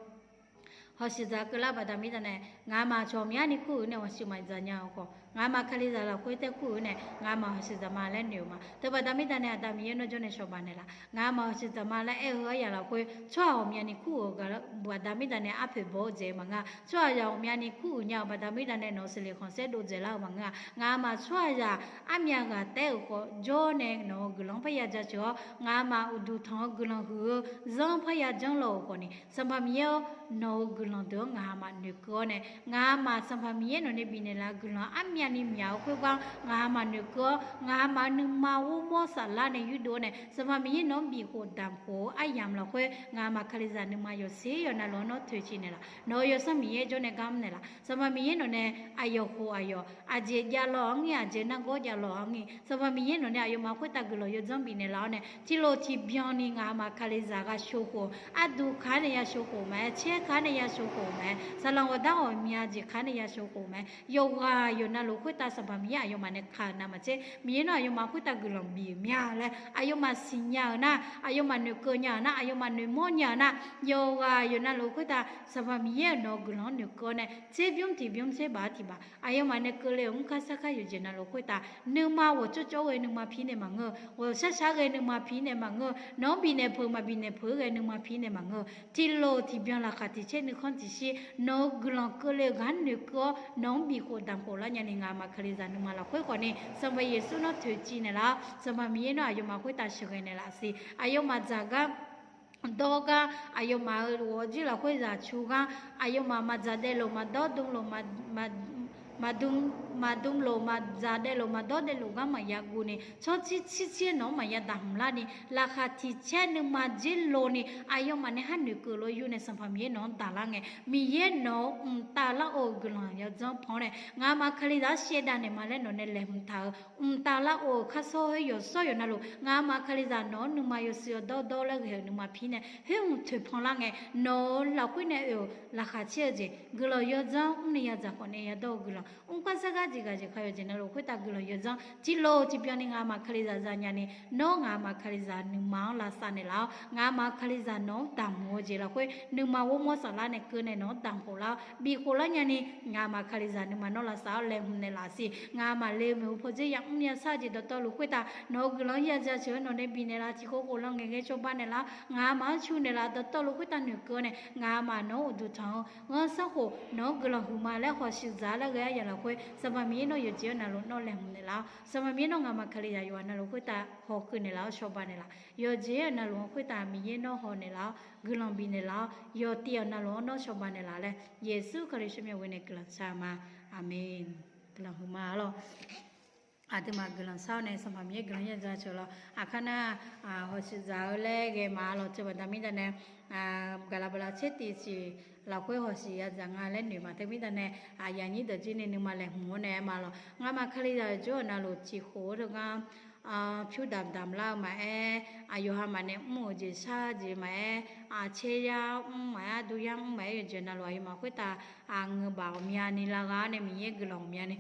hawshuif dzaq keuvlar baqda mirda nae, ngaqma cawq myanrni kur-euq nae hawshuif maqdzaq nya-eu khawf, ngaqma Kalizaq lafkhoer taer kur-euq nae ngaqma hawshuif dzaq ma laer noeq-euq ma. Teu baqda mirda nae Aqda Miqyaer nawr jawrnae cawba naeqlaf. Ngaqma hawshuif dzaq ma laer aer-eu aryaq lafkhoer tsawrhaq ghawqmyani kur-euq baqda mirda nae arpoeq baw-eu jeq maqngeur-a. Tsawrhaq yawqmyani kur-euq nya-eu baqda mirda nae nawq-eu siqleq khanqsaer dov dzaeqlar-eu maqngeur-a. Ngaqma tsawrhaqzaq armyav ghaq taer-euq khawf jawr nae nawq-euq guiqlanq-anr parya jaceuq-awr, ngaqma uqduq tanq-eu guiqlanq huiq-eu zanr parya janr law-euq khawfni, Sanqpaq Miqyaer-or, nawq-euq guiqlanq deuq-anr ngaqma noeqkeuv-awr nae, ngaqma Sanqpaq Miqyaer nawq nae bifnaeq laf-eu guiqlanq armyavni myaq-eu khoergar-anr ngaqma noeqkeuv-awr, ngaqma nuima ghormawr saflar nae yurdov-awr nae, Sanqpaq Miqyaer nawq-anr bifkhof damq khof-eu aryamq lafkhoer ngaqma Kalizaq nuima yawqser yawqnav luf-anr nawr toeqciv naeqlaf. Nawq-euq Yawsanr Miqyaer jawrnae gar mr naeqlaf. Sanqpaq Miqyaer nawq nae aqyawf khof aqyawf, aqjeq javlawq-anr ngir, aqjeq nargawr javlawq-anr ngir, Sanqpaq Miqyaer nawq nae aqyawfmaf khoertav guiqlanq yawdzanr bifnaeq laf-awr nae, tiqlof tiqbyan ni ngaqma Kalizaq ghaq sheuq khof, arduq kaq-anr nae ya sheuq khof maqaer, caer kaq-anr nae ya sheuq khof maqaer, saqlaq ghawqdar ghawqmya jeq kaq-anr nae ya sheuq khof maqaer, yawqghaq yawqnav luf khoertav Sanqpaq Miqyaer aqyawfmaf nae kaq-euq navmaqtser, Miqyaer nawr aqyawfmaf khoertav guiqlanq bif-euq mya laer aqyawfmaf siqnya-euq nar, aqyawfmaf noeqkeuv nya-euq nar, aqyawfmaf noeqmawr nya-euq nar, yawqghaq yawqnav luf khoertav Sanqpaq Miqyaer-euq nawq-eu guiqlanq-anr noeqkeuv-awr nae, tserbymr tiqbymr tserbav tiqbav aqyawfmaf nae keuvle-euq mr kar sar kar yawqjeq navluf khoertav, nuima ghawqcawv cawv ghae nuima pir nae maqngeur-eu, ghawqshar shar ghae nuima pir nae maqngeur-eu, nawq-anr bifnaeq peuq maqbifnaeq peuq-eu ghae nuima pir nae maqngeur-eu, tiqlof tiqbyan laqkhaq tiqcaer nuikhanr tiqshir nawq-eu guiqlanq keuvle-eu ghaq-anr noeqkeuv-awr nawq-anr bifkhof damq khof lar nyani ngaqma Kalizaq nuima lafkhoer khawfni Sanqpaq Yeqsur nawr toeqciv naeqlaf-awr, Sanqpaq Miqyaer nawr aqyawfmaf khoertav sheuqghae naeqlaf siq. Aqyawfmaf dzaq gar dawr gar, aqyawfmaf-euq ghawqjir lafkhoer zaq cu gar, aqyawfmaf maqdzaq daevlof maqdawr dmlof maqdm, maqdmlof maqdzaq daevlof maqdawr daevlof gar maqya guv ni, tsawrtsir tsirtsir nawq-anr maqya daqhmq larni, laqkhaq tiqcaer nuima dzer lov ni, aqyawfmaf nae har noeqkeuv lof-aer yur nae Sanqpaq Miqyaer nawq-anr daqlar ngae, Miqyaer nawq-euq mqtav lar-euq guiqlanq yawdzanr pan-awr nae, ngaqma Kalizaq-anr shaevdav naeq ma laer nawq nae laeqhmq taq-euq mqtav lar-euq kharshawr khoer yawqshawr yawqnavluf, ngaqma Kalizaq nawq-anr nuima yawshuif yawdawr dawr laer ghae-euq nuima pir nae khoer hmq toeqpan lar ngae, nawq-euq lafkhoer nae oe-euq laqkhaq caer-eu jeq guiqlanq yawdzanr mrni ya dzaq khawf nae yadawr-eu guiqlanq mr kar sar gar jeqghaq jeqkhav yawqjeq navluf khoertav guiqlanq yawdzanr tiqlof tiqbyan ni ngaqma Kalizaq zanya ni, nawr ngaqma Kalizaq nuima-anr lavsav naeqlaf-awr, ngaqma Kalizaq nawq-anr daqhmq-eu jeq lafkhoer nuima ghormawr saflar nae keuv nae nawq-anr daqhmq khof lar-awr bifkhof lar nyani, ngaqma Kalizaq nuima nawr lavsav-awr laeqhmq naeqlaf siq. Ngaqma le-eu maeqhu pawdzer yamr mya sar-eu jeq dawqtawvluf khoertav nawq-euq guiqlanq-anr ya jaceuq-aer nawq nae bifnaeq laf tiqkhof khof lan ngaeqghae cawba naeqlaf-awr, ngaqma-anr cu naeqlaf dawqtawvluf khoertav noeqkeuv-awr nae, ngaqma nawq-anr uqduq tanq-eu ghanrsanrkhof nawq-anr guiqlanq huiqma laer hawshuif dzaq-a laer ghae-a yaq lafkhoer Sanqpaq Miqyaer nawr yawqjeq-anr navluf nawr laeqhmq naeqlaf-awr, Sanqpaq Miqyaer nawr ngaqma Kalizaq yawqghaq navluf khoertav hawkeuv naeqlaf-awr cawba naeqlaf, yawqjeq-anr navluf khoertav Miqyaer nawr haw naeqlaf-awr guiqlanq bifnaeq laf-awr yawqtiv-euq navluf-anr nawr cawba naeqlaf laer Yeqsur Kali tsawrmyanr ghoe nae guiqlanq shar-eu ma. Aqmeq. Guiqlanq huiqma-a lawr. Aqduimaf guiqlanq shar-awr nae Sanqpaq Miqyaer guiqlanq-anr ya dzaq-eu lawr. Aqkar nar, hawshuif dzaq-eu laer ghae ma lawr. Teubaqda mirda nae gaqlaq baqlaq tser tiq siq lafkhoer hawshuif ya dzaq nga laer noeq ma. Teumirda nae aqyuif aqnyir dawqjir ni nuima laeqhmq-awr nae aer ma lawr. Ngaqma Kalizaq jawr-eu navluf tiqkhof-eu teugar pyur damq damq lar-eu maqaer, aqyawf ha maqnae mr-euq jeq shar jeq maqaer, aqcaer yar mr maqaer, aqduq yar mr maqaer, yawqjeq navluf aqyawfmaf khoertav aqngeu baf ghawqmyani lar gha-awr nae Miqyaer guiqlanq ghawqmyani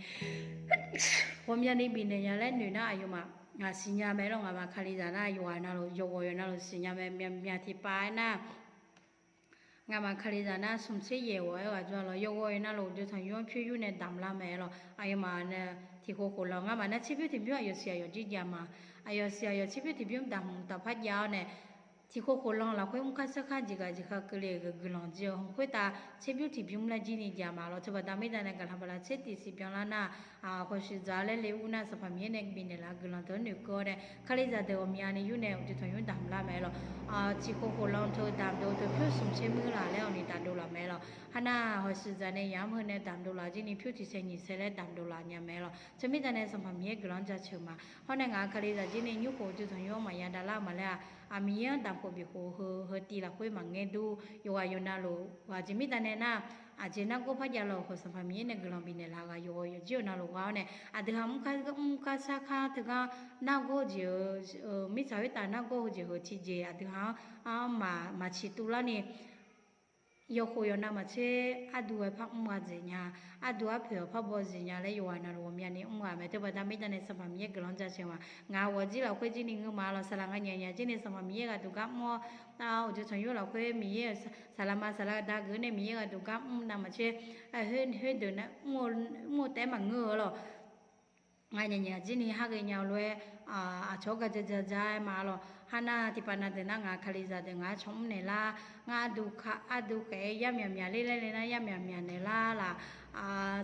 ghawqmyani bifnaeq nya laer noeq nar aqyawfmaf ngaq siqnya mae lor. Ngaqma Kalizaq nar yawqghaq navluf yawqghaq yawq navluf siqnya mae. Myaq myaq tiqpav aernar, ngaqma Kalizaq nar smq tser yaeq ghawq-aer ghaq jawr-a lor. Yawqghaq yawq navluf uqduq tanqnymr-anr pyur yur nae damq lar mae lor. Aqyawfmaf nae tiqkhof khof lanq ngaqma nar tserbymr tiqbymr aqyawf siq aqyawf jir jav ma. Aqyawf siq aqyawf tserbymr tiqbymr damq taf par jav-awr nae, tiqkhof khof lanq lafkhoer mrkar sarkar jeqghaq jeqkha keuvle-euq guiqlanq jir-eu hmq khoertav tserbymr tiqbymr laer jir ni jav ma lor. Teubaqda mirda nae gaqlaq baqlaq tser tiq siq byanlar nar, hawshuiq dzaq laer le ur nar Sanqpaq Miqyaer nae bifnaeq laf guiqlanq deuq-anr noeqkeuv-awr nae Kalizaq deuq ghawqmyani yur nae uqduq tanqnymr damq lar mae lor. Tiqkhof khof lanq teu damq dov teu pyur smq tser muir laf laer awqni damq dov laf mae lor. Harnar hawshuiq dzaq nae yamq heu nae damq dov laf jir ni pyur tiq sae nyiq sae laer damq dov laf nya mae lor. Teumirda nae Sanqpaq Miqyaer guiqlanq-anr jaceuq ma. Hawr nae ngaq-euq Kalizaq jir ni nymr khof uqduq tanqnymr-anr maqya davlar-eu ma laer-aq, Miqyaer-anr damq khof bif khof heu heu tiv lafkhoer maqngaer dur. Yawqghaq yawq navluf ghaq jeq mirda nae nar, aqjeq nargawr par javlaf-euq khawf Sanqpaq Miqyaer nae guiqlanq bifnaeq laf ghaq yawqghaq yawqjir-eu navluf ghaq-awr nae, aqdui ha mrkar sarkar teugar nargawr jeq-eu, mirtsaq khoertav nargawr heu jeq heu tiqjeq aqdui ha-anr maqciq tuvlar ni yawkhof yawqnav maqtser arduv ghae par mr gha dzaeq nya, arduv arpoeq-awq par baw dzaeq nya laer yawqghaq navluf ghawqmyani mr gha mae. Teubaqda mirda nae Sanqpaq Miqyaer guiqlanq-anr jaceuq ma. Ngaq-euq ghawq jir lafkhoer jir ni ngeur ma lor. Saqlaq nganyaf nyaf jir ni Sanqpaq Miqyaer ghaq duq gar mr-awr, uqduq tanqnymr lafkhoer Miqyaer-euq saqlaq ma saqlaq da geuf nae Miqyaer ghaq duq gar mr navmaqtser khoerdeuq mr-eu taef-aer maqngeur-eu lor. Nganyaf nyaf jir ni har ghaenya-eu lof-aer aqcawq-anr gar ja ja ja-aer ma lor. Harnar tiqpav na deuq nar ngaq Kalizaq deuq ngaq-anr caw mr naeqlar, ngar arduv khaeq-aer yar myaq myaq ler laer le nar yar myaq myaq naeqlar laf.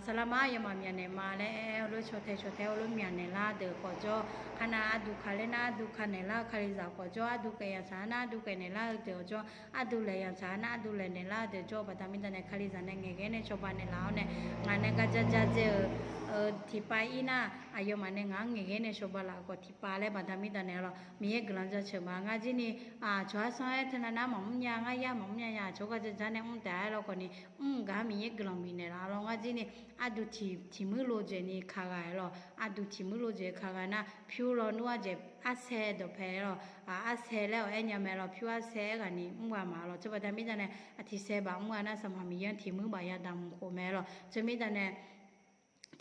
Saqlaq ma aqyawfmaf myaq naeq ma laer aer-eu lof-aer caw tae caw tae-eu lof-aer myaq naeqlar deuq khawf jawr. Harnar arduv ka ler nar arduv ka naeqlar-eu Kalizaq khawf jawr, arduv khaeq yaq saq-aer nar arduv khaeq naeqlar-eu deuq khawf jawr, arduv laeq yaq saq-aer nar arduv laeq naeqlar-eu deuq jawr-eu baqda mirda nae Kalizaq nae ngaeqghae nae cawba naeqlaf-awr nae ngaq nae gar ja ja dzae-euq tiqpav ir nar aqyawfmaf nae ngaq-anr ngaeqghae nae cawba laf-eu khawf tiqpav laer baqda mirda nae lor. Miqyaer guiqlanq jaceuq ma. Ngar jir ni aqcawq arsanr-aer teunav nar maqmr nya, ngar yar maqmr nya nya, aqcawq gar ja ja nae mr taef-aer lor khawf ni mr gaq-anr Miqyaer guiqlanq bifnaeq laf lor. Ngar jir ni arduq tiq muir lo dzaeq ni ka gha-aer lor. Arduq tiq muir lo dzaeq ka gha nar pyur lawnmr arjaeq arsae dawqpae lor. Arsae laer-awq aer nya mae lor. Pyur arsae aerghaq ni mr gha ma lor. Teubaqda mirda nae tiqsae baf mr gha nar Sanqpaq Miqyaer-anr tiq muir baf yadaq hmq khof mae lor. Teumirda nae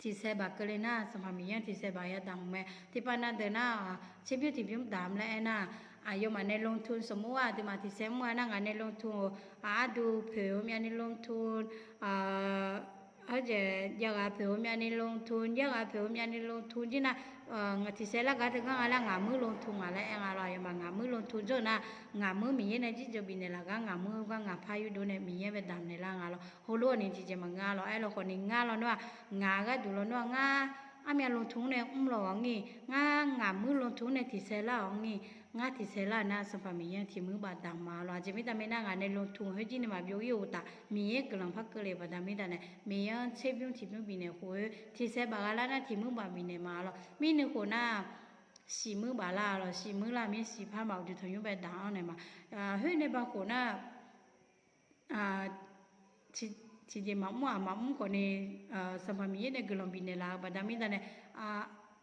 tiqsae baf keuvle nar Sanqpaq Miqyaer-anr tiqsae baf yadaq hmq mae. Tiqpav na deuq nar tserbymr tiqbymr damq laer aernar, aqyawfmaf nae ลงทุน smq mr-a aqduimaf tiqsae mr gha nar ngaq nae ลงทุน-eu arduv poeq-eu myavni ลงทุน arjaeq jav ghaq poeq-eu myavni ลงทุน, jav ghaq poeq-eu myavni ลงทุน jir nar, ngaq tiqsae lar gar teugar nga laer ngaq muir ลงทุน ngaq laer aer nga lor. Aqyawfmaf ngaq muir ลงทุน jawr nar, ngaq muir Miqyaer nae jirjeuq bifnaeq laf gar ngaq muir gar ngaq par yurdov nae Miqyaer bae damq naeq lar nga lor. Heulof-awq ni tiqjeq maqngeur lor. Aerlawkhawf ni ngar lawnmr-aq, ngaq gharduq lawnmr-aq ngar armyav ลงทุน nae mrlawq-awr ngir, ngar ngaq muir ลงทุน nae tiqsae lar-awr ngir, ngar tiqsae lar nar Sanqpaq Miqyaer-anr tiq muir baf damq ma lor. Aqjeq mirda mirnae ngaq nae ลงทุน khoer jir ni maqbyov ir-eu uqtaf Miqyaer guiqlanq par keuvle baqda mirda nae Miqyaer-anr tserbymr tiqbymr bifnaeq khof-eu tiqsae baf gha lar nar tiq muir baf bifnaeq ma lor. Mirnuiv khof nar siq muir baf lar lor. Siq muir lar mir siq par maq uqduq tanqnymr bae damq-anr naeq ma. Khoer nae ba khof nar tiqjeq maqmr-aq maqmr khawf ni Sanqpaq Miqyaer nae guiqlanq bifnaeq laf-eu baqda mirda nae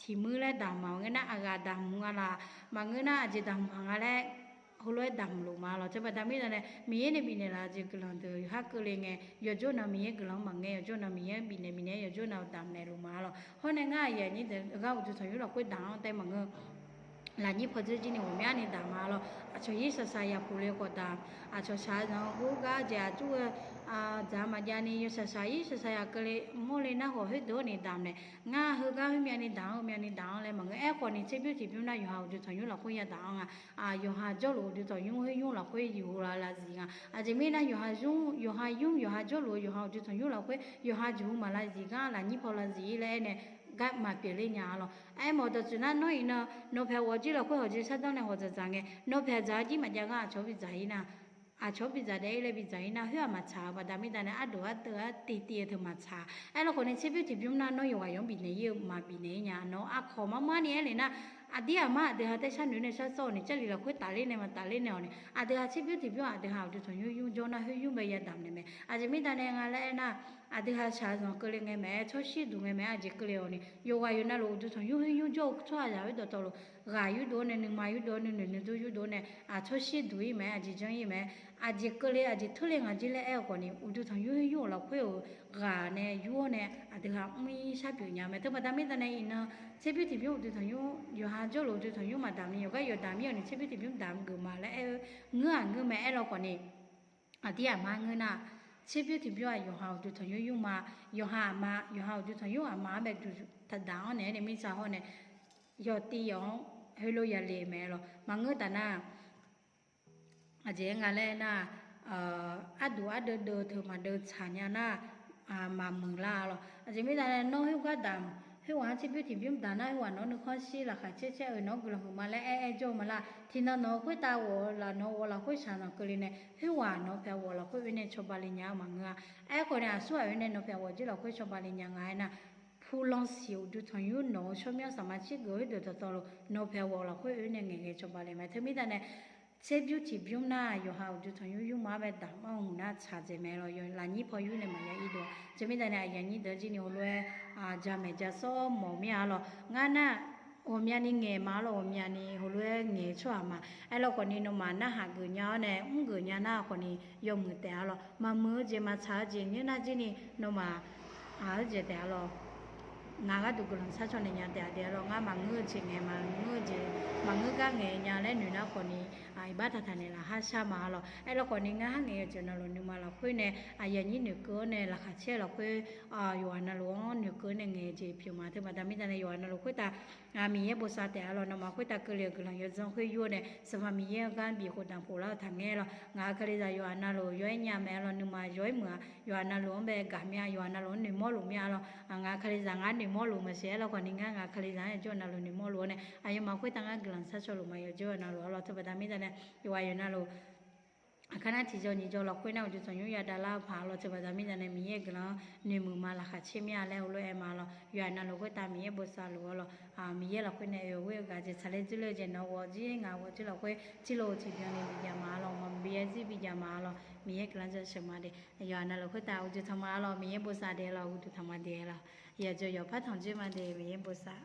tiq muir laer damq maqngeur nar aqghaq damq nga laf, maqngeur nar aqjeq damq maqnga laer heulof-aer damq luf ma lor. Teubaqda mirda nae Miqyaer nae bifnaeq laf-eu jeq guiqlanq deuq yawqhar keuvle ngae yawqjawr nav Miqyaer guiqlanq-anr maqngae yawqjawr nav Miqyaer bifnaeq bifnaeq-aer yawqjawr nav damq naeq luf ma lor. Hawr nae ngar aqyuif aqnyir deuq gar uqduq tanqnymr lafkhoer damq-anr tae maqngeur. Lafnyir pawdzer jir ni ghawqmyani damq ma lor. Aqcawq yir shaqshaq yaqpuq le khawf damq, aqcawq shaqzanq-eu gar jeq aqjur ghae dzaq maqjav ni yawshaq shaq yir shaqshaq yaq keuvle mawrle nar khawf khoerdeuq-awr ni damq naeq. Ngar heugar khoermyavni damq-anr heumyavni damq-anr laer maqngeur. Aerkhawf ni tserbymr tiqbymr nar yawqha uqduq tanqnymr lafkhoer yadaq-anr nga. Yawqha jawrluf uqduq tanqnymr khoer nymr lafkhoer jeqhu la laziq nga. Aqjeq mirnae yawqha nymr yawqha nymr yawqha jawrluf-eu yawqha uqduq tanqnymr lafkhoer yawqha jeqhu maq laziq gar lafnyir paw laziq-ir laer aer nae gar maqpyeuf ler nya-a lor. Aermawf dawqtsuif nar nawr iqnan nawpaeq ghawqjir lafkhoer hawqjeq shardanr nae hawq dzaqdzaq ngae nawpaeq dzaq-eu jir maqjav gar aqcawq bidzaq-ir nar, aqcawq bidzaq daef-ir laer bidzaq-ir nar khoer-aq maqtsaq-eu baqda mirda nae ardov ardeuv artiv tiv-eu teu maqtsaq. Aerlawkhawf ni tserbymr tiqbymr nar nawr yawqghaq yawq-anr bifnaeq-ir-eu maqbifnaeq-ir nya. Nawq aqkawq mar mar ni aer le nar aqdir aqmar aqdui ha taer sharnoeq nae shar sawr-awq ni jarlif lafkhoer tafler nae maqtafler nae-awq ni aqdui ha tserbymr tiqbymr aqdui ha uqduq tanqnymr nymr jawr nar khoer nymr bae yadamq naeq mae. Aqjeq mirda nae nga laer aer nar aqdui ha shaqzanq keuvle ngae mae-aer tsawrshir duq ngae mae-aer aqjeq keuvle-awq ni yawqghaq yawq navluf uqduq tanqnymr khoer nymr jawr-eu tsawrhaqzaq khoerdawq tawvluf ghaq yurdov nae nuima yurdov nae noeq noeqdur yurdov nae tsawrshir duq-ir mae-aer aqjeq janr-ir mae-aer aqjeq keuvle aqjeq teurle ngaq jir laer aer-eu khawf ni uqduq tanqnymr khoer nymr-euq lafkhoer-euq ghaq nae yur-awr nae aqdui ha mr-ir shar pyeuf nya mae. Teubaqda mirda nae iqnan tserbymr tiqbymr uqduq tanqnymr yawqha jawrluf uqduq tanqnymr maqdamq ni yawqgar yawqdamq mir-awq ni tserbymr tiqbymr damq geuf ma laer aer-eu ngeur-aq ngeur mae. Aerlaw khawf ni aqdir aqma ngeur nar, tserbymr tiqbymr-aq yawqha uqduq tanqnymr yurma, yawqha aqma yawqha uqduq tanqnymr aqma-anr bae duq taqdaq-anr naeq-aer nae mirtsaq hawr nae yawtiv yawq-anr heulof yale mae lawq. Maqngeur taf nar, aqjeq-aer nga laer nar, arduq ardeuv deuv teu maqdeuv tsaq nya nar, maqmuiq lar lawq. Aqjeq mirnae nawr khoergar damq khoerghaq-anr tserbymr tiqbymr damq nar, khoerghaq nawq-anr nuikhanr shir laqkhaq caer caer-euq nawq-anr guiqlanq huiqma laer aer aer jawr-eu ma lar. Tiqnan nawq-eu khoertav ghawf laf nawq-eu ghawf lafkhoer shaq zanq keuvle nae khoerghaq nawq-eu pyaq ghawf lafkhoer oe nae cawba le nya-eu maqngeur-a. Aerkhawf nae aqsur aq oe nae nawq-eu pyaq ghawf jir lafkhoer cawba le nya nga aernar, ผู้ล่องแสง uqduq tanqnymr nawq-eu tsawrmyanr saqmaq cirgeuf khoerdeuq dawqtawvluf nawq-eu pyaq ghawf lafkhoer oe nae ngaeqghae cawba le mae. Teumirda nae tserbymr tiqbymr nar yawqha uqduq tanqnymr yurma-anr bae damq-anr hmq nar tsaq dzaeq mae lawq. Lafnyir paw yur nae maqya ir dov-a. Teumirda nae aqyuif aqnyir deuq-anr jir ni heulof-aer jamaeq jasawr mawf mir-a lawq. Ngar nar ghawqmyani ngaeq ma lawq, ghawqmyani heulof-aer ngaeq-eu tsawrhaq ma. Aerlaw khawf ni nawmaf narhaq geuf nya-awr nae mr geuf nya nar khawf ni yawmuiq taef-a lawq. Maqmuiq-eu jeq maqtsaq-eu jeq nymr nar jir ni nawmaf aq-eu jeq taef-a lawq. Ngaq gharduq guiqlanq sharcaw naeq nya taef-a de-a lawq. Ngar maqngeur-eu jeq ngaeq maqngeur-eu jeq maqngeur gar ngaeq nya laer noeq nar khawf ni iqbax taqtaq naeqlaf har shar ma-a lawq. Aerlaw khawf ni ngar har ngaeq-eu jeq navluf nuima lafkhoer nae aqyuif aqnyir noeqkeuv-awr nae laqkhaq caer lafkhoer yawqghaq navluf-anr noeqkeuv-awr nae ngaeq-eu jeq pyeuf ma. Teubaqda mirda nae yawqghaq navluf khoertav Miqyaer bosav taef-a lawq. Nawmaf khoertav keuvle-euq guiqlanq yawdzanr khoer yur-awr nae Sanqpaq Miqyaer-anr gar bifkhof danqpov lar-eu taqngaer lawq. Ngaq-euq kalizaq yawqghaq navluf yaw-aer nya mae-a lawq. Nuima yawr-aer muiq-a. Yawqghaq navluf-anr bae gaq mir-a. Yawqghaq navluf-anr noeqmawr luf mir-a lawq. Ngaq-euq kalizaq ngar noeqmawr luf maqsiq. Aerlaw khawf ni ngar ngaq-euq kalizaq-anr yawjawr-eu navluf noeqmawr luf-awr nae aqyawfmaf khoertav ngar guiqlanq sharcaw luf ma yawjawr-eu navluf-a lawq. Teubaqda mirda nae yawqghaq yawq navluf aqkar nar tiqjawr nyiqjawr lafkhoer nar uqduq tanqnymr yadavlar-eu paq-a lawq. Teubaqda mirda nae Miqyaer-euq guiqlanq-anr noeqmuiq ma laqkhaq caer mir-a laer heulof-aer ma lawq. Yawqghaq navluf khoertav Miqyaer bosav luf-a lawq. Miqyaer lafkhoer nae oe-awr ghoer-eu gaq jeq tsaqler dzoerler-eu jeq nawq ghawq jir ngaq ghawq jir lafkhoer tirlov tiqbyan ni bijav ma-a lawq. Maqbi-aer zir bijav ma-a lawq. Miqyaer guiqlanq jaceuq ma de. Yawqghaq navluf khoertav uqduq tanq ma-a lawq. Miqyaer bosav de lawq. Uqduq tanq ma de lawq. Yawqjeq yawqpar tanq jir ma de. Miqyaer bosav